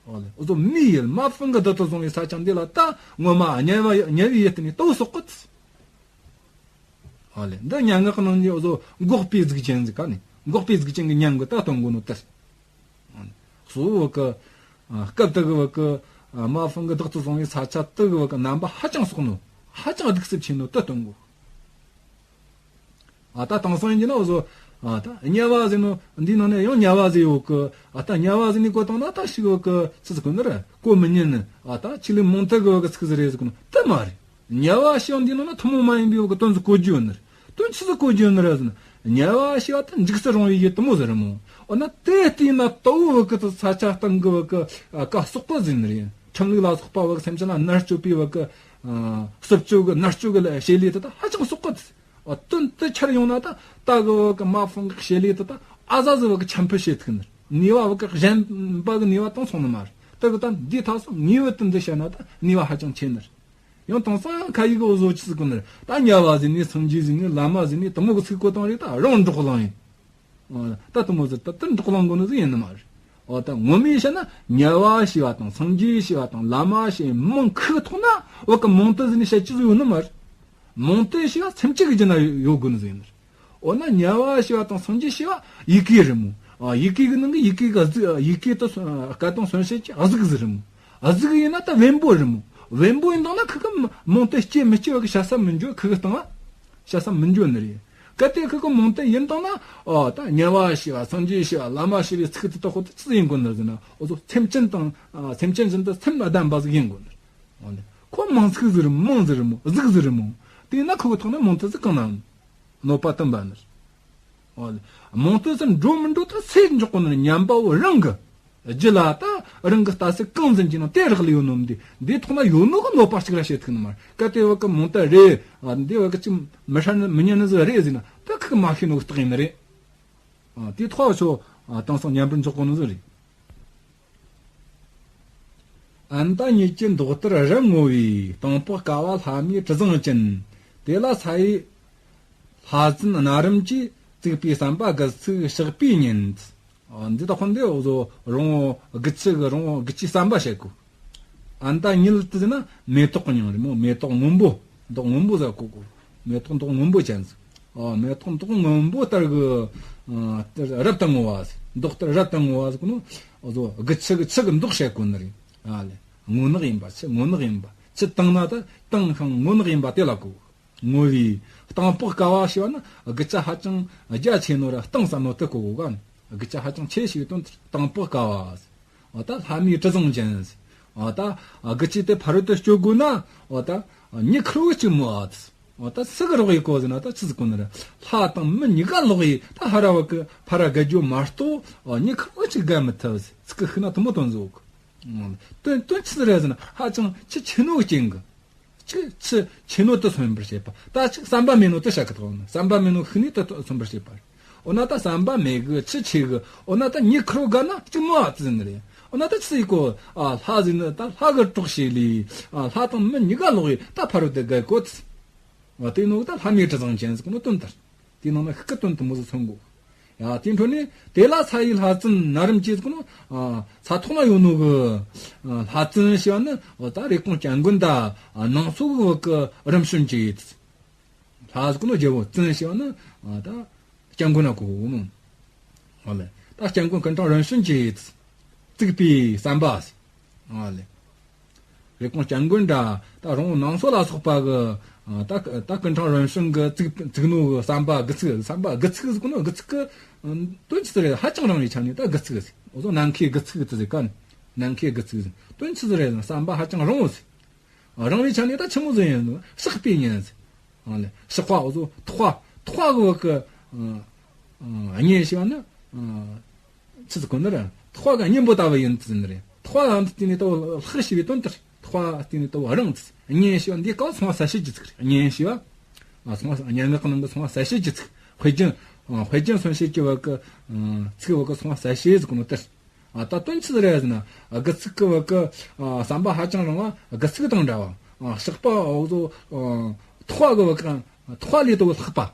ཨ་ལེ། འོ་ཟོ་མིའི་ཡུལ། མ་ཕུང་གི་བདག་ཏུ་བཟུང་བའི་ས་ཆ་འདི་ལ་ད་ངོ་མ་དམྱལ་བ་དམྱལ་བའི་ཡུལ་དེ་ནི་ལྟ་བུ་སོགས་གི། ཨ་ལེ། འདི་སྙན་ངག་གི་ནང་ནས་འོ་ཟོ་འགོག་པའི་གཟུགས་ཅན་ཟེར་ག་ནི། འགོག་པའི་གཟུགས་ཅན་གྱི་མྱིང་གི་ད་སྟོན་གོ་ནོ་དེ། གཙོ་བོ་གི་སྐབས་དེ་གི་བ་གི་མ་ཕུང་གི་བདག་ཏུ་བཟུང་བའི་ས་ཆ་དེ་གི་བ་གི་རྣམ་པ་ཧ་ཅང་སོགས་ནོ། ཧ་ཅང་གདུག་རྩུབ་ཆེ་ནོ་དེ་སྟོན་གོ། ཨ་ད་དེང་སང་ཡིན་གྱི་ན་འོ་ཟོ། ཨ་ད་དམྱལ་བ་ཟེར་ནོ་འདིའི་ནང་ནས་ཡང་དམྱལ་བ་ཟེར་ཡོད་གི། ཨ་ད་དམྱལ་བ་ཟེར་ནི་གོ་བཏང་ན་ད་ཞིག་བ་གི་ཆི་ཟིག་གོ་ནི་རེད། གོ་མི་ཉན་ནི། ཨ་ད་ཆི་ལི་མུང་དེ་གི་བ་གི་ཚིག་ཟིག་རེད་ཟེར་གོ་ནི་དེ་མ་རེད། དམྱལ་བ་ཞེས་པ་འདིའི་ནང་ན་ཐུན་མོང་མ་ཡིན་པའི་བ་གི་དོན་ཟིག་གོ་རྒྱུ་ཡོད་ནི་རེད། དོན་ཆི་ཟིག་གོ་རྒྱུ་ཡོད་ནི་རེད་ཟེར་ན། དམྱལ་བ་ཞེས་པ་ད་འཇིགས་སུ་རུང་བའི་ཡུལ་དེ་མོ་ཟིག་རེད་མོ། འོ་ན་དེ་ལྟས་ན་ལྟ་བུ་བ་གི་ད་ས་ཆ་སྟེང་གི་བ་གི་ཨ་ཀ་སོག་པོ་ཟེར་ནི་རེད། ཁྲིམས་ལུགས་ལ་སོགས་པ་བ་གི་སེམས་ཅན་ལ་མནར་གཅོད་པའི་བ་གི་ཨ་རྩུབ་སྤྱོད་གི་མནར་གཅོད་གི་བྱེད་ལས་དེ་ད་ཧ་ཅང་སོག་གི། ཨ་དོན་དེ་འཆར་ཡོང་ན་ད་ལྟ་གི་བ་གི་མ་ཕུང་གི་བྱེད་ལས་དེ་ད་ཨ་ཟ་ཟི་བ་གི་འཆམ་ཕུ་བྱེད་ཐུབ་ནི། ནུས་པ་བ་གི་གཞན་པ་གི་ནུས་པ་བཏང་སོང་ནི་མ་རེད། དེ་གི་ད་འདི་ཐག་སོང་ངེས་བ་དེ་འདི་བཤད་ན་ད་ནུས་པ་ཧ་ཅང་ཆེ་ནི་རེད། ཡང་དེང་སང་ཁ་ཡིག་གི་འོ་ཟོ་ཆི་ཟིག་གོ་ནི་རེད། ད་དམྱལ་བ་ཟེར་ནི་སངས་རྒྱས་ཟེར་ནི་བླ་མ་ཟེར་ནི་དེ་མོ་གི་ཚིག་གོ་བཏང་རེད། ད་རང་འགྲོ་ལང་ཡིན། ཨ་ད་དེ་མོ་ཟེར་ད་དེ་འགྲོ་ལང་གོ་ནི་ཟིག་ཡིན་ནི་མ་རེད། འོ་ད་ངོ་མས་བཤད་ན་དམྱལ་བ་ཞེས་པ་དང་སངས་རྒྱས་ཞེས་པ་དང་བླ་མ་ཞེས་མིང་ཁུག་ཐོག་ན་བ་གི་མིང་དེ་ཟེར་ནི་བཤད་རྒྱུ་ཟིག་ཡོད་ནི་མ་རེད། མིང་དེ་ཞེས་པ་སེམས་ཅན་གི་རྒྱུད་ན་ཡོད་དགོས་ནི་ཟིག་ཡིན་ནི་རེད། འོ་ན་དམྱལ་བ་ཞེས་པ་དང་སངས་རྒྱས་ཞེས་པ་ཡི་གེ་རེད་མོ། ཨ་ཡི་གེ་གི་ནང་གི་ཡི་གེ་གི་གཟུགས། ཡི་གེ་དེ་སྐད་དང་གསོན་བྱེད་ཀྱི་གཟུགས་ཟིག་རེད་མོ། གཟུགས་ཡིན་ན་ད་བེམ་པོ་རེད་མོ། བེམ་པོ་ཡིན་དང་ན་ཁི་གི་མིང་དེ་སྐྱེ་མི་སྐྱེ་བ་གི་བཤད་ས་མི་འཇོག་ཁི་གི་སྟེང་ལ་བཤད་ས་མི་འཇོག་ནི་རེད། གལ་ཏེ་ཁི་གི་མིང་དེ་ཡིན་དང་ན་ཨོ་ད་དམྱལ་བ་ཞེས་པ་སངས་རྒྱས་ཞེས་པ་བླ་མ་ཞེས་པའི་ཚིག་དེ་ད་ཁོ་དེ་ཅི་ཡིན་དགོས་ནི་ཟེར་ན། འོ་ཚོ་སེམས་ཅན་དང་ཨ་སེམས་ཅན་བཞིན་དུ་སེམས་ལྡན་པ་ཟིག་ཡིན་དགོས་ནི། འོ་ནི་ ཁོ་མིང་ཚིག་ཟིག་རེད་མོ། མིང་ཟིག་རེད་མོ། གཟུགས་ཟིག་རེད་མོ། དེས་ན་ཁོ་གི་ཐོག་ན་མིང་དེ་ཚོ་གང་ན་གནོད་པ་བཏོན་པ་ནི། འོ་ལེ། མིང་དེ་ཚོ་འགྲོ་མི་འགྲོ་ད་སེལ་འཇོག་གོ་ནི་ཉན་པའོ་རང་གི་རྒྱུད་ལ་ད་རང་གི་ལྟ་ཚུལ་གང་འཛིན་གྱི་ནང་དེ་རག་ལས་ཡོད་ནོ་འདི། འདི་ཐོག་ན་ཡོད་ནོ་གི་གནོད་པ་གཅིག་ར་བྱེད་ཐུབ་ནི་མ་རེད། གལ་ཏེ་བ་གི་མིང་དེ་རེད། འདི་བ་གི་ཅི་མི་ཧྲ་ནི་མི་ཉན་ནི་ཟིག་རེད་ཟེར་ན་ད་ཁི་མ་ཤེས་ནོ་གི་རྟགས་ཡིན་ནི་རེད། དེ་ཐོག་ཆོ་དེང་སང་ཉན་པར་འཇོག་གོ་ནི་ཟིག་རེད། ཨན་ཏ་ཉིད་ཀྱི་མདོག་ལྟར་རབ་ངོ་བའི། སྟོང་པོ་ཀ་བ་ལྷ་མིའི་དྲི་བཟང་ཅན། དེ་ལ་ས་ཡི་ལྷ་རྫུན་གནའ་རིམ་གྱིས། བཙུགས་པའི་བསམ་པ་གི་ཚིག་ཕྱག་པས་ཉན། འདི་དག་ཁོ་འདི་འོ་ཟོ་རོང་བོ་དགུ་ཆུ་གི་རོང་བོ་དགུ་ཆུའི་ཟམ་པ་བཤད་གོ། ཨན་ཏ་ཉིད་དེ་ཟེར་ན་མེ་ཏོག་གི་མྱིང་རེད་མོ། མེ་ཏོག་སྔོན་པོ། མདོག་སྔོན་པོ་ཟེར་གོ་གོ། མེ་ཏོག་མདོག་སྔོན་པོ་ཅན་ཟིག་ཨོ་མེ་ཏོག་མདོག་སྔོན་པོ་ལྟར་གི་ཨ་རབ་ཏུ་ངོ་བ་ཟིག་མདོག་ལྟར་རབ་ཏུ་ངོ་བ་ཟིག་ནོ། ཨོ་ཟོ་དགུ་ཆུ་གི་ཆུ་གི་མདོག་བཤད་གོ་ནི་རེད། ཨ་ལེ། སྔོ་ནག་ཡིན་པ། ཆུ་སྔོ་ནག་ཡིན་པ། ཆུ་དྭངས་ན་ད་དྭངས་ཤིང་སྔོ་ནག་ཡིན་པ་དེ་ལ་གོ། ངོ་བའི། སྟོང་པོ་ཀ་བ་ཞེས་པ་ནི་དགུ་ཆུ་ཧ་ཅང་རྒྱ་ཆེ་ནོ་ར་དྭངས་ས་ནོ་དེ་གོ་གོ་ག། དགུ་ཆུ་ཧ་ཅང་ཆེ་ཞེས་པའི་དོན་དེ། སྟོང་པོ་ཀ་བ། འོ་ད་ལྷ་མིའི་དྲི་བཟང་ཅན། འོ་ད་དགུ་ཆུ་དེ་ཕ་རོལ་ཏུ་སྐྱོད་དགོས་ན། འོ་ད་མྱི་ཁེར་བོ་གཅིག་མོ་ཨ། འོ་ད་སུ་གི་རོགས་ཡེད་གོ་ཟེར་ན་ད་ཆི་ཟིག་གོ་ནི་རེད། ལྷ་དང་མི་གཉིས་ཀ་ལོག་ཡེ་ད་ཧ་ར་བ་གི་ཕ་ར་རྒལ་རྒྱུ་མ་གཏོགས་མྱི་ཁེར་བོ་གཅིག་རྒལ་མི་ཐུབ་ཟེར། ཚིག་གི་ཤུགས་ན་དུ་མོ་དོན་ཟིག་དོན་དོན་ཆི་ཟིག་རེད་ཟེར་ན་ཧ་ཅང་ཆུ་ཆེ་ནོ་གི་རྐྱེན་གི། ཆུ་ཆུ་ཆེ་ནོ་དེ་མཚོན་པར་བྱེད་པ། ད་ཅིག་བསམ་པ་མེད་ནོ་དེ་བཤད་གི་ཐོག་ནི་བསམ་པ་མེད་ནོ་ཤུགས་ནི་དེ་མཚོན་པར་བྱེད་པ། འོ་ན་ད་བསམ་པ་མེད་གི་ཆུ་ཆེ་གི། འོ་ན་ད་མྱི་ཁེར་བོ་དགའ་ན་གཅིག་མོ་ཨ་ཙི་ནི་རེད། འོ་ན་ད་ཆི་ཡེད་གོ། ཨ་ལྷ་ཟེར་ནི་ད་ལྷ་གི་གྲོགས་བྱེད་ལས། ཨ་ལྷ་དང་མི་གཉིས་ཀ་ལོག་ཡེ་ད་ཕ་རོལ་ཏུ་རྒལ་གོ་ཙི། འོ་དེ་ནོ་ད་ལྷ་མིའི་དྲི་བཟང་ཅན་ཟེར་གོ་ནོ་དོན་དེ་རེད། དེའི་ནང་ན་ཤུགས་ཀྱི་དོན་དུ་མོ་ཟིག་མཚོན་དགོས། ཡ་དེའི་འཕྲོ་ནས་དེ་ལ་ས་ཡི་ལྷ་རྫུན་གནའ་རིམ་གྱིས་ཟེར་གོ་ནོ། ས་ཐོག་ན་ཡོད་ནོ་གི་ལྷ་རྫུན་ཞེས་པ་ནི་འོ་ད་རེབ་གོང་སྐྱབས་མགོན་དང་ནང་སོ་གི་བོད་ཀྱི་རིམ་བྱོན་གྱི་ལྷ་ཟེར་གོ་ནོ་རྒྱལ་པོ། རྫུན་ཞེས་པ་ནི་ད་སྐྱབས་མགོན་ན་གོ་གོ་ནོ། ཨོ་ལེ། ད་སྐྱབས་མགོན་ཀུན་དྲང་རིམ་བྱོན་གྱིས་བཙུགས་པའི་བསམ་པ། ཨོ་ལེ། རེབ་གོང་སྐྱབས་མགོན་འདྲ་ད་རོང་བོ་ནང་སོ་ལ་སོགས་པ་གི་ད་ད་ཀུན་དྲང་རིམ་བྱོན་གྱིས་བཙུགས་བཙུགས་ནོ་གི་བསམ་པ་དགུ་ཚིགས། བསམ་པ་དགུ་ཚིགས་ཟེར་གོ་ནོ་དགུ་ཚིགས་གི་དོན་ཆི་ཟིག་རེད། ཧ་ཅང་རིང་བའི་ཆ་ནས་ད་དགུ་ཚིགས་ཟེར། འོ་ཟོ་ནམ་མཁའི་དགུ་ཚིགས་དེ་ཟེར་ག། ནམ་མཁའི་དགུ་ཚིགས་ཟེར། དོན་ཆི་ཟིག་རེད་ཟེར་ན་བསམ་པ་ཧ་ཅང་རིང་བོ་ཟེར། རིང་བའི་ཆ་ནས་ད་ཆི་མོ་ཟིག་ཡིན་ཟེར་ན་ཕྱག་པས་ཉན་ཟེར། ཨ་ལེ། ཕྱག་པ་འོ་ཟོ་ཐག་པ་ཐག་པ་གི་བ་གི་ཨ་ཨ་གཉེན་ཞེས་པ་ནི་ཨ་ཆི་ཟིག་གོ་ནི་རེད། ཐག་པ་གི་གཉེན་པོ་ལྟ་བུ་ཡིན་ཟེར་ནི་རེད། ཐག་པ་ལ་དེ་ནས་ལྟ་བུ་ལྷག་ཞེས་པའི་དོན་དེ་རེད། ཐག་པ་དེ་ནས་ལྟ་བུ་རིང་ཟེར། གཉེན་ཞེས་པ་འདི་ག་སོང་བ་གསལ་བྱེད་ཀྱི་ཚིག་རེད། གཉེན་ཞེས་པ་ཨ་སོང་བ་སྙན་ངག་གི་ནང་གི་སོང་བ་གསལ་བྱེད་ཀྱི་ཚིག་དཔེ་རྒྱན་ཨ་དཔེ་རྒྱན་མཚོན་བྱེད་ཀྱི་བ་གི་ཨ་ཚིག་བ་གི་སོང་བ་གསལ་བྱེད་ཟེར་གོ་ནོ་དེ་རེད། ཨ་ད་དོན་ཆི་ཟིག་རེད་ཟེར་ན། དགུ་ཚིགས་ཀྱི་བ་གི་ཨ་བསམ་པ་ཧ་ཅང་རིང་བ་དགུ་ཚིགས་དང་འདྲ་བ། ཨ་ཕྱག་པ་འོ་ཟོ་ཨ་ཐག་པ་གི་བ་གི་ཐག་པ་ལས་དོ་ལྷག་པ། ཨ་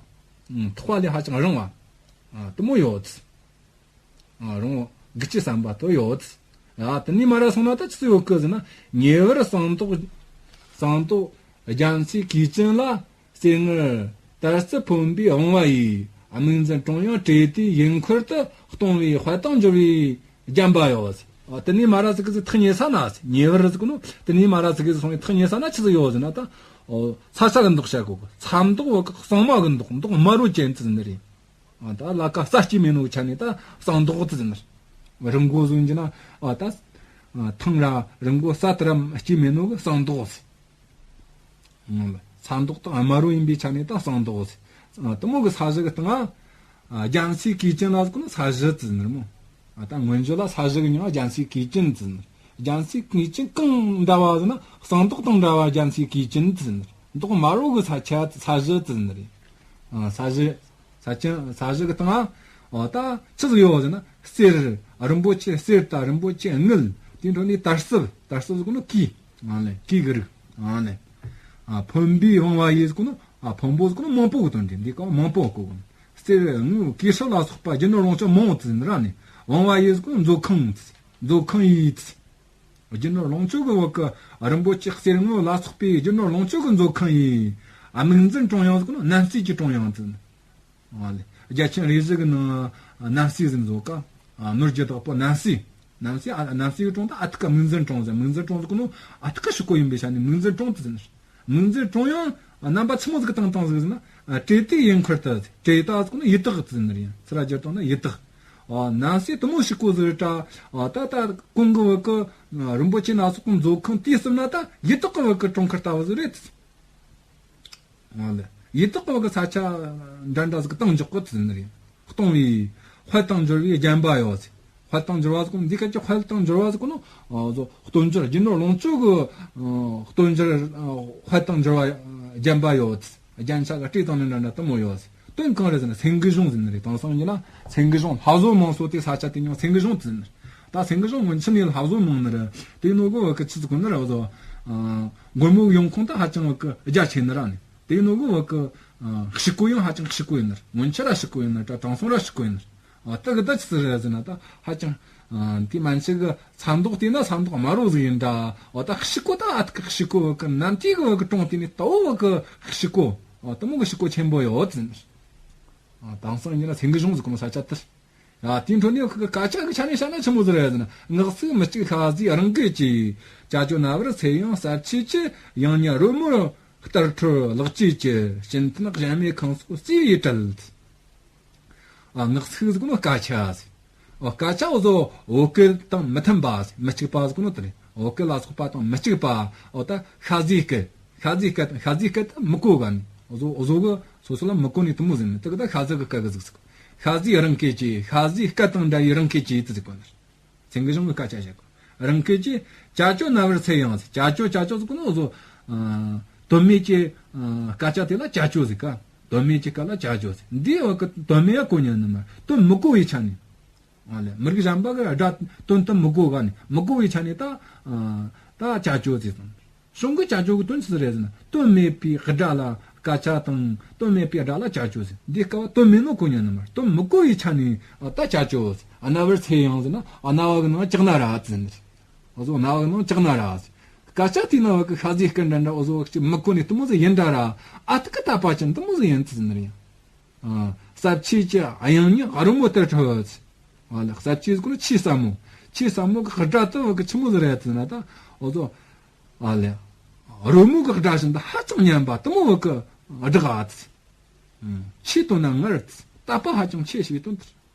ཐག་པ་ལས་ཧ་ཅང་རིང་བ། ཨ་དེ་མོ་ཡོད། ཨ་རོང་བོ་དགུ་ཆུའི་ཟམ་པ་དེ་ཡོད། ཨ་དེ་ནས་མར་ར་སོང་ན་ད་ཆི་ཟིག་ཡོད་གི་ཟེར་ན། ཉེ་བར་ཟངས་མདོག་ཟངས་མདོག་རྒྱ་མཚོའི་གོས་ཅན་ལ། གསེར་དངུལ་དར་སིལ་ཕོན་པོའི་བང་བ་ཡིས། དམིགས་འཛིན་དྲོངས་ཡང་བྲེ་ཏིའི་ཡུལ་འཁོར་དུ། སྟོང་བའི་དཔལ་དང་འབྱོར་བའི་ལྗན་པ་ཡོད། ཨ་དེ་ནས་མར་ར་ཟིག་གི་ཟིག་ཐག་ཉེ་ས་ན་ཟེར། ཉེ་བར་ཟེར་གོ་ནོ་དེ་ནས་མར་ར་ཟིག་གི་ཟིག་སོང་བའི་ཐག་ཉེ་ས་ན་ཆི་ཟིག་ཡོད་ཟེར་ན་ད། ཨོ་ས་ཆ་གི་མདོག་བཤད་གོ་གི། ས་མདོག་བ་གི་གཙང་མ་གི་མདོག་མདོག་དམར་རོ་ཅན་དེ་ཟེར་ནི་རེད། ཨ་ད་ལ་ཀ་ས་སྐྱེས་མེད་ནོ་གི་ཆ་ནས་ད་ཟངས་མདོག་དེ་ཟེར་ནི་རེད། རི་མགོ་ཟེར་གྱི་ན་ཨ་ད་ཨ་ཐང་ར་རི་མགོ་ས་དེ་ར་སྐྱེས་མེད་ནོ་གི་ཟངས་མདོག་ཟེར། ཨ་ས་མདོག་དང་དམར་རོ་ཡིན་པའི་ཆ་ནས་ད་ཟངས་མདོག་ཟེར། ཨ་དེ་མོ་གི་ས་གཞི་གི་སྟེང་ང་ཨ་རྒྱ་མཚོའི་གོས་ཅན་ལ་ཟེར་གོ་ནོ་ས་གཞི་དེ་ཟེར་ནི་རེད་མོ། ཨ་ད་སྔོན་བརྗོད་ལ་ས་གཞི་གི་མྱིང་ང་རྒྱ་མཚོའི་གོས་ཅན་དེ་ཟེར་ནི་རེད། རྒྱ་མཚོའི་གོས་ཅན་གང་འདྲ་བ་ཟེར་ན་ཟངས་མདོག་དང་འདྲ་བ་རྒྱ་མཚོའི་གོས་ཅན་དེ་ཟེར་ནི་རེད། མདོག་དམར་རོ་གི་ས་ཆ་ས་གཞི་དེ་ཟེར་ནི་རེད། ཨ་ས་གཞི་ས་ཆ་ས་གཞི་གི་སྟེང་ང་ཨ་ད་ཆི་ཟིག་ཡོད་ཟེར་ན་གསེར་རིན་པོ་ཆེ་གསེར་དང་རིན་པོ་ཆེ་དངུལ། དེའི་འཕྲོ་ནས་དར་སིལ། དར་སིལ་ཟེར་གོ་ནོ་གོས། ཨ་ལེ་གོས་གི་རིགས། ཨ་ལེ། ཨ་ཕོན་པོའི་བང་བ་ཡིས་ཟེར་གོ་ནོ། ཨ་ཕོན་པོ་ཟེར་གོ་ནོ་མང་པོ་གི་དོན་རེད། འདི་ག་མང་པོ་གོ་གོ་ནོ། གསེར་དངུལ་གོས་སྲབ་ལ་སོགས་པ་རྒྱུ་ནོར་ལོངས་སྤྱོད་མང་བོ་དེ་ཟེར་ནི་རེད། བང་བ་ཡིས་ཟེར་གོ་ནོ་མཛོད་ཁང་དེ། མཛོད་ཁང་ཡིས་དེ། རྒྱུ་ནོར་ལོངས་སྤྱོད་ཀྱི་བ་གི་རིན་པོ་ཆེ་གསེར་དངུལ་ལ་སོགས་པའི་རྒྱུ་ནོར་ལོངས་སྤྱོད་ཀྱི་མཛོད་ཁང་ཡིས། ཨ་དམིགས་འཛིན་དྲོངས་ཡང་ཟེར་གོ་ནོ་རྣམ་དཔྱོད་ཀྱིས་དྲོངས་ཡང་དེ། ཨ་ལེ། རྒྱ་ཆེན་རས་གཟིགས་ཀྱི་ནང་རྣམ་དཔྱོད་ཟེར་མཛོད་ཀ། ཨ་ནོར་གྱི་བདག་པོ་རྣམ་དཔྱོད། རྣམ་དཔྱོད་ཨ་རྣམ་དཔྱོད་ཀྱིས་དྲོངས་ད་ཨ་ཐུར་ཀ་དམིགས་འཛིན་དྲོངས་ཟེར། དམིགས་འཛིན་དྲོངས་ཟེར་གོ་ནོ་ཨ་ཐུར་ཀ་ཕྱུག་པོ་ཡིན་པའི་ཆ་ནས་དམིགས་འཛིན་དྲོངས་དེ་ཟེར། དམིགས་འཛིན་དྲོངས་ཡང་རྣམ་པ་ཆི་མོ་ཟིག་གི་སྟེང་བཏང་ཟིག་ཟེར་ན། བྲེ་ཏིའི་ཡུལ་འཁོར་དུ། བྲེ་ཏ་ཟེར་གོ་ནོ་ཡི་དྭགས་དེ་ཟེར་ནི་རེད། ཚུར་ར་བསྒྱུར་བཏང་ན་ཡི་དྭགས། ཨ། ནང་སྲིད་དུ་མོ་ཞིག་གོ་ཟིག་རེད་ད། ཨ། ད་ད་གོང་གི་བ་གི་རིན་པོ་ཆེ་སྣ་ཚོགས་གི་མཛོད་ཁང་དེའི་གསུམ་ན་ད་ཡི་དྭགས་གི་བ་གི་གྲོང་ཁྱེར་ལྟ་བུ་ཟིག་རེད། ཨ་ལེ། ཡི་དྭགས་གི་བ་གི་ས་ཆ་འདྲ་འདྲ་ཟིག་གི་སྟེང་འཇོག་གི་ཟེར་ནི་རེད། སྟོང་བའི་དཔལ་དང་འབྱོར་བའི་རྒྱན་པ་ཡོད་ཟེར། དཔལ་དང་འབྱོར་བ་ཟེར་གོ་ནོ་འདི་སྐད་ཀྱི་དཔལ་དང་འབྱོར་བ་ཟེར་གོ་ནོ། ཨ། ཟོ་སྟོབས་འབྱོར་རྒྱུ་ནོར་ལོངས་སྤྱོད་གི། ཨ། སྟོབས་འབྱོར། ཨ། དཔལ་དང་འབྱོར་བ། ཨ། རྒྱན་པ་ཡོད་ཟེར། རྒྱན་ཆ་གི་སྤྲས་དང་ནི་འདྲ་འདྲ་དུ་མོ་ཡོད་ཟེར། དོན་གང་རེད་ཟེར་ན་སེང་གེ་གཞོང་ཟེར་ནི་རེད། དེང་སང་ཡིན་ན་སེང་གེ་གཞོང་ལྷ་བཟོ་མང་སོ་དེ་ས་ཆ་དེ་མྱིང་སེང་གེ་གཞོང་ཟེར་ནི་རེད། ད་སེང་གེ་གཞོང་སྔོན་ཆད་ནས་ལྷ་བཟོ་མང་ནི་རེད། དེ་ནོ་གི་བ་གི་ཆི་ཟིག་གོ་ནི་རེད་བཟོ། ཨ། མགོན་པོ་ཡོང་ཁུངས་ད་ཧ་ཅང་བ་གི་རྒྱ་ཆེ་ནི་ར་ནི། དེ་ནོ་གི་བ་གི། ཨ། ཕྱུག་པོ་ཡང་ཧ་ཅང་ཕྱུག་པོ་ཡིན་ནི་རེད། སྔོན་ཆད་ར་ཕྱུག་པོ་ཡིན་ནི་རེད། དེང་སང་ར་ཕྱུག་པོ་ཡིན་ནི་རེད། ཨ། ད་གི་ད་ཆི་ཟིག་རེད་ཟེར་ན་ད་ཧ་ཅང་། ཨ། དེ་མན་ཆད་གི་ས་མདོག་དེ་ན་ས་མདོག་དམར་རོ་ཟིག་ཡིན་འདྲ། འོ་ད་ཕྱུག་པོ་ད་ཨ་ཐུག་ཕྱུག་པོ་བ་གི་ནམ་དུས་གི་བ་གི་གྲོང་དེ་ནས་ལྟ་བུ་བ་གི་ཕྱུག་པོ། འོ་དུ་མོ་གི་ཕྱུག་པོ་ཆེན་པོ་ཡོད་ཟེར་ནི། ཨ། དེང་སང་ཡིན་ན་སེང་གེ་གཞོང་ཟེར་གོ་ནོ་ས་ཆ་དེར། ཡ། དེའི་འཕྲོ་ནས་ཁོ་གི་སྐད་ཆ་གི་ཆ་ནས་བཤད་ན་ཆི་མོ་ཟིག་རེད་ཟེར་ན། ངག་ཚིག་མི་གཅིག་ཤ་ཟའི་རང་སྐད་ཀྱིས། ཅ་ཅོ་རྣ་བར་ཚད་ཡངས་ཟབ་ཆོས་ཀྱི། དབྱངས་སྙན་རོལ་མོར་ལྟར་འཁྲོལ་ལེགས་བཅས་ཀྱི། བྱིན་མཐུན་གཞལ་མེད་ཁང་སོགས་བརྩེ་བས་བྲལ། ཨ། ངག་ཚིག་ཟེར་གོ་ནོ་སྐད་ཆ་ཟེར། ཨོ། སྐད་ཆ་འོ་ཟོ་བོད་སྐད་དང་མི་མཐུན་པ་ཟེར། མི་གཅིག་པ་ཟེར་གོ་ནོ་དེ་རེད། བོད་སྐད་ལ་སོགས་པ་དང་མི་གཅིག་པ། འོ་ད་ཤ་ཟའི་སྐད། ཤ་ཟའི་སྐད། ཤ་ཟའི་སྐད་ད་མི་གོ་ག་ནི། འོ་ཟོ་འོ་ཟོ་གི་སོ་སོ་ལ་མི་གོ་ནི་དུ་མོ་ཟེར་ནི། དེ་གི་ད་ཤ་ཟ་གི་སྐད་གི་ཟིག་ཟིག། ཤ་ཟའི་རང་སྐད་ཀྱིས། ཤ་ཟའི་སྐད་དང་འདྲ་བའི་རང་སྐད་ཀྱིས་དུ་ཟིག་གོ་ནི། སེང་གེ་གཞོང་གི་སྐད་ཆ་བཤད་གོ། རང་སྐད་ཀྱིས། ཅ་ཅོ་རྣ་བར་ཚད་ཡངས་ཟེར། ཅ་ཅོ་ཅ་ཅོ་ཟེར་གོ་ནོ་འོ་ཟོ། ཨ། དོན་མེད་ཀྱི། ཨ། སྐད་ཆ་དེ་ལ་ཅ་ཅོ་ཟེར་ག། དོན་མེད་ཀྱི་སྐད་ལ་ཅ་ཅོ་ཟེར། འདི་བ་གི་དོན་མེད་ཡ་གོ་ཉན་ནི་མ། དོན་མི་གོ་བའི་ཆ་ནས། ཨ་ལེ། མི་རིགས་གཞན་པ་གི་སྒྲ་དོན་དུ་མི་གོ་ག་ནི། མི་གོ་བའི་ཆ་ནས་ད། ཨ། ད་ཅ་ཅོ་ཟེར་སོང་། གཞུང་གི་ཅ་ཅོ་གི་དོན་ཅི་ཟིག་རེད་ཟེར་ན། དོན་མེད་པའི་སྒྲ་ལ་སྐད་ཆ་དང་། དོན་མེད་པའི་སྒྲ་ལ་ཅ་ཅོ་ཟེར། འདི་སྐད་བ་དོན་མེད་ནོ་གོ་ཉན་ནི་མ། དོན་མི་གོ་བའི་ཆ་ནས། ཨ། ད་ཅ་ཅོ་ཟེར། རྣ་བར་ཚད་ཡངས་ཟེར་ན་རྣ་བ་གི་ནང་ལྕགས་སྣ་ར་ཟེར་ནི། འོ་ཟོ་རྣ་བ་གི་ནང་ལྕགས་སྣ་ར་ཟེར། སྐད་ཆ་དེ་ན་བ་གི་ཤ་ཟའི་སྐད་འདྲ་འདྲ་འོ་ཟོ་ཅིག་མི་གོ་ནི་དུ་མོ་ཟིག་ཡིན་འདྲ་ར། ཨ་ཐུག་གི་ད་པ་ཅན་དུ་མོ་ཟིག་ཡིན་ཟེར་ནི་རེད། ཨ། ཟབ་ཆོས་ཀྱི་དབྱངས་སྙན་རོལ་མོ་ལྟར་འཁྲོལ། ཨ་ལེ། ཟབ་ཆོས་ཟེར་གོ་ནོ་ཆོས་ཟབ་མོ། ཆོས་ཟབ་མོ་གི་སྒྲ་དུ་བ་གི་ཆི་མོ་ཟིག་རེད་ཟེར་ན་ད། འོ་ཟོ། ཨ་ལེ། རོལ་མོ་གི་སྒྲ་བཞིན་དུ་ཧ་ཅང་སྙན་པ་དུ་མོ་བ་གི་སྒྲ་ཨ་ཙི། ཆོས་དོན་ན་ངར་ཙི། དད་པ་ཧ་ཅང་ཆེ་ཞིག་དོན་དུ།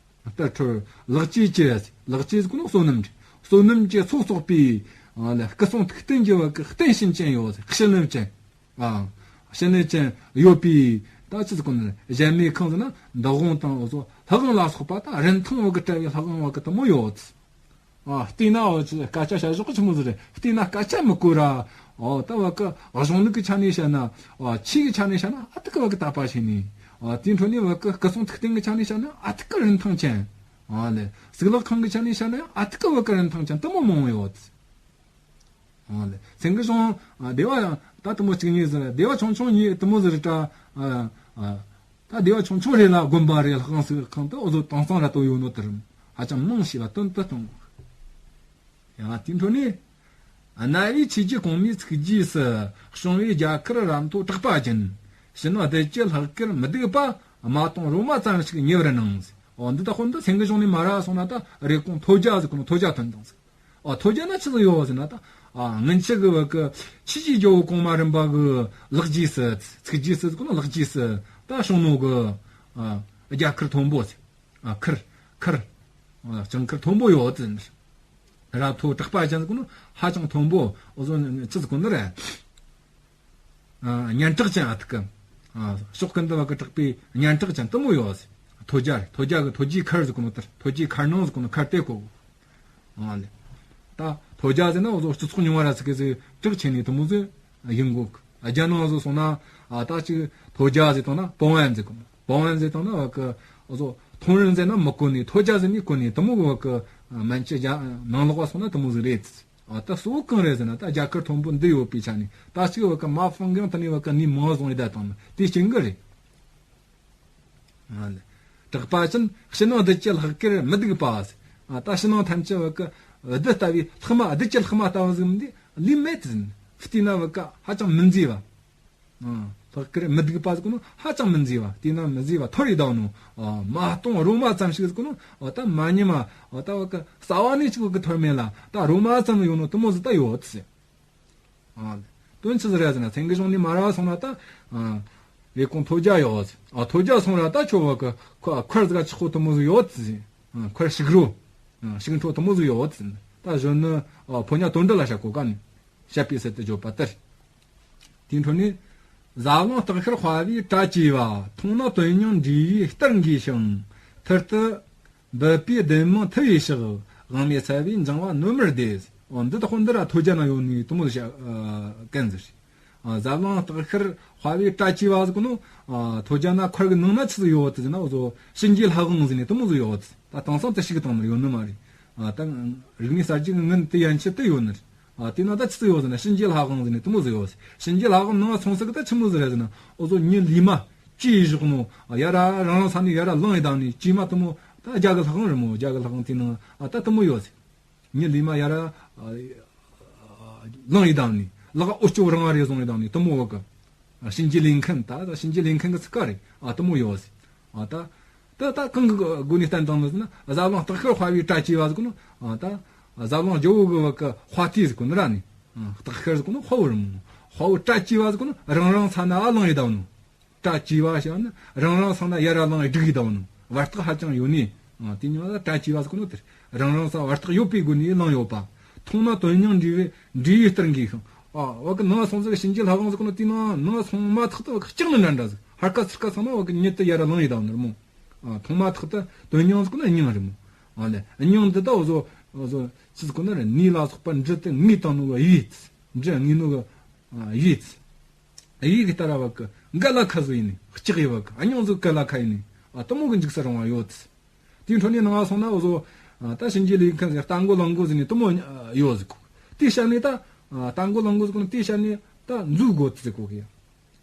ལྟར་འཁྲོལ་ལེགས་བཅས་ཀྱི། ལེགས་བཅས་ཟེར་གོ་ནོ་བསོད་ནམས་ཀྱི། བསོད་ནམས་ཀྱི་ཚོགས་བསགས་པའི། ཨ་ལེ། སྐུ་གསུང་ཐུགས་རྟེན་གྱི་བ་གི་རྟེན་བྱིན་ཅན་ཡོད་ཟེར། བྱིན་ནི་ཅན། ཨ། བྱིན་ནི་ཅན་ཡོད་པའི། ད་ཅི་ཟེར་གོ་ནི། གཞལ་མེད་ཁང་ཟེར་ན་འདུ་ཁང་དང་འོ་ཟོ་ལྷ་ཁང་ལ་སོགས་པ་ད་རིན་ཐང་བ་གི་བྲལ་བའི་ལྷ་ཁང་བ་གི་དུ་མོ་ཡོད། ཨ། བལྟས་ན་འོ་ཅི་སྐད་ཆ་བཤད་ཕྱོགས་གི་ཆི་མོ་ཟིག་རེད། བལྟས་ན་སྐད་ཆ་མི་གོ་ར། འོ་ད་བ་གི་གཞུང་ལུགས་ཀྱི་ཆ་ནས་བཤད་ན། འོ་ཆོས་ཀྱི་ཆ་ནས་བཤད་ན་ཨ་ཐུག་གི་བ་གི་དད་པ་བྱས་ནས། འོ་དེའི་འཕྲོ་ནས་བ་གི་སྐུ་གསུང་ཐུགས་རྟེན་གྱི་ཆ་ནས་བཤད་ན་ཨ་ཐུག་གི་རིན་ཐང་ཅན། འོ་ལེ། གཙུག་ལག་ཁང་གི་ཆ་ནས་བཤད་ན་ཡང་ཨ་ཐུག་གི་བ་གི་རིན་ཐང་ཅན་དུ་མོ་མང་བོ་ཡོད། ཨ་ལེ། སེང་གེ་གཞོང་། ཨ། སྡེ་བ་ཡང་ད་དུ་མོ་གཅིག་གཉིས་ཟེར། སྡེ་བ་ཆུང་ཆུང་གཉིས་དུ་མོ་ཟེར་ར། ཨ། ཨ། ད་སྡེ་བ་ཆུང་ཆུང་རེ་ལ་དགོན་པ་རེ་ལྷ་ཁང་ཟེར་ཁང་དུ་འོ་ཟོ་དེང་སང་ར་དོ་ཡོད་ནོ་དེར་ཧ་ཅང་མང་ཞེས་པ་དོན་དུ་གཏོང་། ཡང་དེའི་འཕྲོ་ནས། ཨ། རྣ་བའི་ཆོས་ཀྱི་གོང་མའི་ཚིག་རྗེས་སུ། བྱུང་བའི་རྒྱ་གར་ར་མཐོ་གྲགས་པ་ཅན། ཕྱི་ནང་རྡུལ་གྱི་ལྷག་གེར་མི་སྡུག་པ། མ་སྟོང་རོ་མ་ཙམ་ཞིག་ཉེ་བར་སྣང་། འོ་འདི་ད་དཔོན་དུ་སེང་གེ་གཞོང་ནས་མར་ར་སོང་ན་ད་རེབ་གོང་མཐོ་རྒྱ་ཟེར་གོ་ནོ་མཐོ་རྒྱ་ཐོན་དང་ཟེར། ཨ། མཐོ་རྒྱ་ན་ཆི་ཟིག་ཡོད་ཟེར་ན་ད། ཨ། སྔོན་ཆད་གི་བ་གི་ཆོས་ཀྱི་རྒྱལ་པོ་གོང་མ་རིམ་པ་གི་ལག་རྗེས་སུ། ཚིག་རྗེས་སུ་ཟེར་གོ་ནོ་ལག་རྗེས་སུ་ད་བྱུང་ནོ་གི། ཨ། རྒྱ་གར་མཐོན་པོ་ཟེར། ཨ། གར། གར། ཨ། ལྗང་གར་མཐོན་པོ་ཡོད་ཟེར། ར་མཐོ་གྲགས་པ་ཅན་ཟེར་གོ་ནོ་ཧ་ཅང་མཐོན་པོ། འོ་ཟོ་ཆི་ཟེར་གོ་ནི་རེད། ཨ། སྙན་གྲགས་ཅན་ཨ་ཐུག་གི། ཨ། ཕྱོགས་ཀུན་ཏུ་བ་གི་གྲགས་པའི་སྙན་གྲགས་ཅན་དུ་མོ་ཡོད་ཟེར། མཐོ་རྒྱ་རེད། མཐོ་རྒྱ་གི་མཐོ་རྒྱའི་མཁར་ཟེར་གོ་ནོ་དེར། མཐོ་རྒྱའི་མཁར་ནང་ཟེར་གོ་ནོ་མཁར་དེ་གོ། ཨ་ལེ། ད་མཐོ་རྒྱ་ཟེར་ན་འོ་ཟོ་སྤྱི་ཚོགས་རྙིང་བ་ར་ཟེར་གི་ཟེར་གྲགས་ཆེ་ནི་དུ་མོ་ཟེར་ཡིན་གོ། རྒྱ་ནང་ཟོ་སོང་ན། ཨ། ད་ཅིག་མཐོ་རྒྱ་ཟེར་བཏང་ན་པོང་ཨན་ཟེར་གོ། པོང་ཨན་ཟེར་བཏང་ན་བ་གི་འོ་ཟོ་མཐོང་རིན་ཟེར་ན་མི་གོ་ནི། མཐོ་རྒྱ་ཟེར་ནི་གོ་ནི་དུ་མོ་གི་བ་གི་མན་ཆད་རྒྱ་ནང་ལོགས་བ་སོང་ན་དུ་མོ་ཟིག་རེད། ཨ། ད་གཙོ་བོ་གང་རེད་ཟེར་ན་ད་རྒྱ་གར་མཐོན་པོ་འདི་ཡོད་པའི་ཆ་ནས་ད་ཅིག་བ་གི་མ་ཧྥང་གང་དུ་ནས་བ་གི་ནི་མང་བཟུང་ཡི་ད་བཏང་ན་དེ་རྐྱེན་གི་རེད། ཨ་ལེ། གྲགས་པ་ཅན་ཕྱི་ནང་རྡུལ་གྱི་ལྷག་གེར་མི་སྡུག་པ་ཟེར། ཨ། ད་ཕྱི་ནང་ཐམས་ཅད་བ་གི་རྡུལ་ལྟ་བུའི་ལྷག་མ། རྡུལ་གྱི་ལྷག་མ་ལྟ་བུ་ཟིག་མི་འདི་ལུས་མེད་ཟེར། བལྟས་ན་བ་གི་ཧ་ཅང་མི་མཛེས་པ། ཨ། ལྷག་གེར་མི་སྡུག་པ་ཟེར་གོ་ནོ་ཧ་ཅང་མི་མཛེས་པ། བལྟས་ན་མི་མཛེས་པ་འཐོར་རེ་བསྡད་ནོ། ཨ། མ་སྟོང་རོ་མ་ཙམ་ཞིག་ཟེར་གོ་ནོ། ཨ། ད་མ་ཉམས་པ། ཨ། ད་བ་གི་རྩ་བ་ནས་ཅིག་བ་གི་འཐོར་མེད་ལ་ད་རོ་མ་ཙམ་ཡོད་ནོ་དུ་མོ་ཟིག་ད་ཡོད་ཟེར། ཨ། དོན་ཆི་ཟིག་རེད་ཟེར་ན་སེང་གེ་གཞོང་ནས་མར་ར་སོང་ན་ད། ཨ། རེབ་གོང་མཐོ་རྒྱ་ཡོད་ཟེར། ཨ། མཐོ་རྒྱ་སོང་ར་ད་ཁྱོད་བ་གི་མཁར་ཟིག་ཆག་ཁོ་དུ་མོ་ཟིག་ཡོད་ཟེར། ཨ། འཁོར་ཞིག་རོ། ཨ། ཞིག་འཕྲོ་དེ་མོ་ཟིག་ཡོད་ཟེར། ད་གཞོན་ནུ། ཨ། ཕོ་ཉ་དོན་འགྲུབ་ལ་བཤད་གོ་ག་ནི། བཤད་པའི་ཚུལ་དུ་བརྗོད་པ་ལྟར། དེའི་འཕྲོ་ནས། ཟབ་ལོང་སྟག་ཤར་དཔའ་བོའི་གྲལ་གྱིས་པ། མཐོང་ན་དོན་སྙིང་འབྲས་བུའི་གཏེར་འགོས་ཤིང་། ཐུར་དུ་འབུད་པའི་ལྡེམ་མང་མཐུ་ཡིས་གཤེགས། དབང་མེད་ཚ་བའི་འགྱིང་བ་ནོར་མར་བདས། འོ། འདི་དག་འདི་ར་ཐོས་རྒྱལ་ན་ཡོད་ནི་དེ་མོ་ཟིག་བཤད། ཨ། གན་ཟིག་རེད། ཨ། ཟབ་ལོང་སྟག་ཤར་དཔའ་བོའི་གྲལ་གྱིས་པ་ཟེར་གོ་ནོ། ཨ། ཐོས་རྒྱལ་ན་འཁོར་གི་ནང་ན་ཆི་ཟིག་ཡོད་ཟེར་ན། འོ་ཟོ་གཤིན་རྗེ་ལྷ་དབང་ཟེར་ནི་དེ་མོ་ཟིག་ཡོད་ཟེར། ད་དེང་སང་དེ་ཞིག་གི་སྟེང་ན་ཡོད་ནི་མ་རེད། ཨ། ད་རིག་གནས་གསར་བརྗེ་གི་སྔོན་དེ་ཡན་ཆད་དེ་ཡོད་ནི་རེད། ཨ། དེ་ན་ད་ཆི་ཟིག་ཡོད་ཟེར་ན། གཤིན་རྗེ་ལྷ་དབང་ཟེར་ནི་དེ་མོ་ཟིག་ཡོད་ཟེར། གཤིན་རྗེ་ལྷ་དབང་ནང་སོང་ས་གི་ད་ཆི་མོ་ཟིག་རེད་ཟེར་ན། འོ་ཟོ་ཉི་ལི་མ་བཅས་བཞག་ནོ། ཡར་རང་རང་ས་ནས་ཡར་ལངས་ཡི་དང་ནི་བཅས་མ་དེ་མོ། ད་རྒྱ་གི་ལྷ་དབང་རེད་མོ། རྒྱ་གི་ལྷ་དབང་དེ་ནང་། ཨ། ད་དེ་མོ་ཡོད་ཟེར། ཉི་ལི་མ་ཡར། ཨ། ལངས་ཡི་དང་ནི། ལག་འོ་སྐྱོ་རང་རེ་བཟུང་ཡི་དང་ནི་དེ་མོ་བ་གི། ཨ། གཤིན་རྗེ་ལས་མཁན། ད་ད་གཤིན་རྗེ་ལས་མཁན་གི་ཚིག་ཀ་རེད། ཨ། དེ་མོ་ཡོད་ཟེར། ཨ། ད་ད་ད་གང་གི་སྒོ་ནས་བསྟན་བཏང་ནི་ཟེར་ན། ཟབ་ལོང་སྟག་ཤར་དཔའ་བོའི་གྲལ་གྱིས་པ་ཟེར་གོ་ནོ། ཨ། ད་ཟབ་ལོང་ཇོ་བོ་གི་བ་གི་དཔའ་རྟུལ་ཟེར་གོ་ནི་ར་ནི། ཨ། སྟག་ཤར་ཟེར་གོ་ནོ་དཔའ་བོ་རེད་མོ། དཔའ་བོའི་གྲལ་གྱིས་པ་ཟེར་གོ་ནོ། རང་རང་ས་ན་ཨ་ལངས་ཡི་དང་ནོ། གྲལ་གྱིས་པ་ཞེས་ན་རང་རང་ས་ན་ཡར་ལངས་བསྒྲིགས་ཡི་དང་ནོ། བར་ཐག་ཧ་ཅང་ཡོད་ནི། ཨ། དེ་ཉིད་ལ་གྲལ་གྱིས་པ་ཟེར་གོ་ནོ་དེ་རེད། རང་རང་ས་བར་ཐག་ཡོད་པའི་སྒོ་ནས་ལངས་ཡོད་པ། མཐོང་ན་དོན་སྙིང་འབྲས་བུ་འབྲས་བུའི་གཏེར་འགོས་ཤིང་། ཨ། བ་གི་ནང་སོང་ཟིག་གཤིན་རྗེ་ལྷ་དབང་ཟེར་གོ་ནོ་དེ་ནང་ནང་སོང་མ་ཐག་ཏུ་བ་གི་སྐྲག་ནི་འདྲ་འདྲ་ཟིག་ཧར་ཀ་ཚུར་ཀ་སོང་ན་བ་གི་ཉིད་དུ་ཡར་ལངས་ཡི་དང་ནོ་རེད་མོ། ཨ། མཐོང་མ་ཐག་ཏུ་དོན་སྙིང་ཟེར་གོ་ནོ་སྙིང་རེད་མོ། ཨ་ལེ། སྙིང་འདི་ད་འོ་ཟོ་འོ་ཟོ་ཆི་ཟེར་གོ་ནོ་རེད། ནས་ལ་སོགས་པ་འབྲུ་དེ་ངས་བཏང་ནོ་གི་ཡིད། འབྲུ་ངས་ནོ་གི་ཡིད། ཡིད་ཀྱི་ལྟར་བ་གི་འགའ་ལ་ཁ་བཟོ་ཡིན་ནི། ལྕགས་ཡི་བ་གི་ཨ་ཉོང་བཟོ་ག་ལ་ཁ་ཡིན་ནི། ཨ། དེ་མོ་གི་འཇིགས་སུ་རུང་བ་ཡོད། དེའི་འཕྲོ་ནས་ནང་སོང་ན་འོ་ཟོ། ཨ། ད་གཤིན་རྗེ་ལས་མཁན་ཟེར་རྟ་མགོ་ལང་མགོ་ཟེར་ནི་དེ་མོ་ཡོད་ཟིག་དེའི་ཞལ་ནས་ད། ཨ། རྟ་མགོ་ལང་མགོ་ཟེར་གོ་ནོ་དེའི་ཞལ་ནས་ད་མཛོ་དགོ་ཟེར་གོ་གི་ཡ།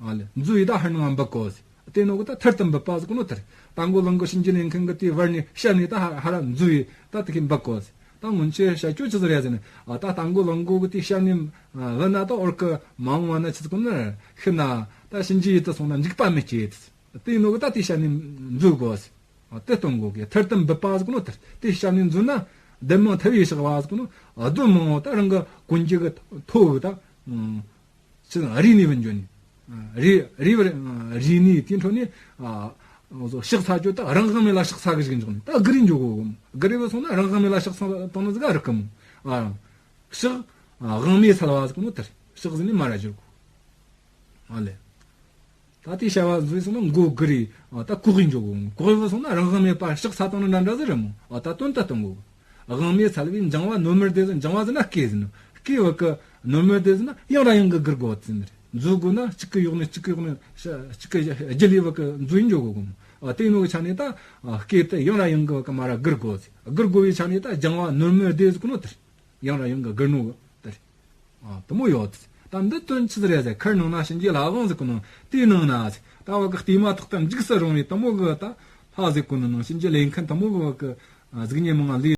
ཨ་ལེ། མཛོ་ཡི་ད་ཧར་ནང་འབུད་གོ་ཟེར། དེ་ནོ་གི་ད་ཐུར་དུ་འབུད་པ་ཟེར་གོ་ནོ་དེ་རེད། རྟ་མགོ་ལང་མགོ་གཤིན་རྗེ་ལས་མཁན་གི་དེའི་བར་ནས་ཞལ་ནས་ད་ཧར་ཧར་མཛོ་ཡི་ད་དེ་གི་འབུད་གོ་ཟེར། ད་སྔོན་ཆད་བཤད་རྒྱུ་ཆི་ཟིག་རེད་ཟེར་ན། ཨ། ད་རྟ་མགོ་ལང་མགོ་གི་དེའི་ཞལ་ནས། ཨ། བུད་ན་ད་འོར་གི་མ་འོངས་པ་ན་ཆི་ཟེར་གོ་ནོ་རེད། ཤི་ན་ད་གཤིན་རྗེ་ཡུལ་དུ་སོང་ན་འཇིགས་པ་མི་སྐྱེ། དེ་ནོ་གི་ད་དེའི་ཞལ་ནས་མཛོ་དགོ་ཟེར། ཨ། དེ་སྟོན་གོ་གི། ཐུར་དུ་འབུད་པ་ཟེར་གོ་ནོ་དེ་རེད། དེའི་ཞལ་ནས་མཛོ་ན་ལྡེམ་མང་མཐུ་ཡིས་གཤེགས་པ་ཟེར་གོ་ནོ། ཨ། རྡུལ་མང་བོ་ད་རང་གི་གོན་རྒྱུ་གི་ཐོ་གི་ད། ཨ། ཆི་རེད་ནི་བུད་འགྱོ་ནི། ཨ། རེ་རེ་བ་རེ་ནི་དེའི་འཕྲོ་ནས། ཨ། འོ་ཟོ་གཤེགས་ཚར་རྒྱུ་ད་རང་དབང་མེད་ལ་གཤེགས་ཚར་གི་ཞིག་འཇོག་ནི་ད་སྒུར་རེ་འཇོག་གོ་གི་མོ། སྒུར་རེ་བུད་སོང་ན་རང་དབང་མེད་ལ་གཤེགས་ཚར་བཏང་ནི་ཟིག་ག་རིག་གི་མོ། ཨ། གཤེགས། ཨ། དབང་མེད་ཚར་བ་ཟེར་གོ་ནོ་དེ་རེད། གཤེགས་ཟེར་ནི་མར་ར་འགྱུར་གོ། ཨ་ལེ། ད་དེའི་བྱ་བ་བཟོས་སོང་ན་མགོ་སྒུར་རེ། ཨ། ད་ལྐོག་གི་འཇོག་གོ་མོ། ལྐོག་གི་བུད་སོང་ན་རང་དབང་མེད་པ་གཤེགས་ཚར་བཏང་ནི་འདྲ་འདྲ་ཟིག་རེད་མོ། ཨ། ད་དོན་དུ་གཏོང་གོ། དབང་མེད་ཚ་བའི་འགྱིང་བ་ནོར་མར་བདས་ཟེར། འགྱིང་བ་ཟེར་ན་སྐེ་ཟེར་ནོ། སྐེ་བ་གི་ནོར་མར་བདས་ཟེར་ན་ཡང་ར་ཡང་གི་སྒུར་དགོ་ཟེར་ནི་རེད། མཛོ་དགོ་ན་གཅིག་གི་གཡོག་ནས་གཅིག་གི་གཡོག་ནས་ཤ་གཅིག་གི་རྒྱུ་ལས་བ་གི་མཛོ་ཡིན་འཇོག་གོ་གོ་མོ། ཨ། དེ་ནོ་གི་ཆ་ནས་ད། ཨ། སྐེ་དེ་ཡང་ར་ཡང་གི་བ་གི་མར་ར་སྒུར་དགོ་ཟེར། སྒུར་དགོ་བའི་ཆ་ནས་ད་འགྱིང་བ་ནོར་མར་བདས་ཟེར་གོ་ནོ་དེ་རེད། ཡང་ར་ཡང་གི་སྒུར་ནོ་གི་དེ་རེད། ཨ། དེ་མོ་ཡོད། ད་འདི་དོན་ཆི་ཟིག་རེད་ཟེར། ཁར་ནང་ན་གཤིན་རྗེ་ལྷ་དབང་ཟེར་གོ་ནོ་དེའི་ནང་ན་ཟེར། ད་བ་གི་བལྟས་མ་ཐག་ཏུ་འཇིགས་སུ་རུང་བའི་དེ་མོ་གི་ད་ལྷ་ཟེར་གོ་ནོ་ནང་གཤིན་རྗེ་ལས་མཁན་དེ་མོ་གི་བ་གི། ཨ། གཟུགས་བརྙན་མང་ང་ལས།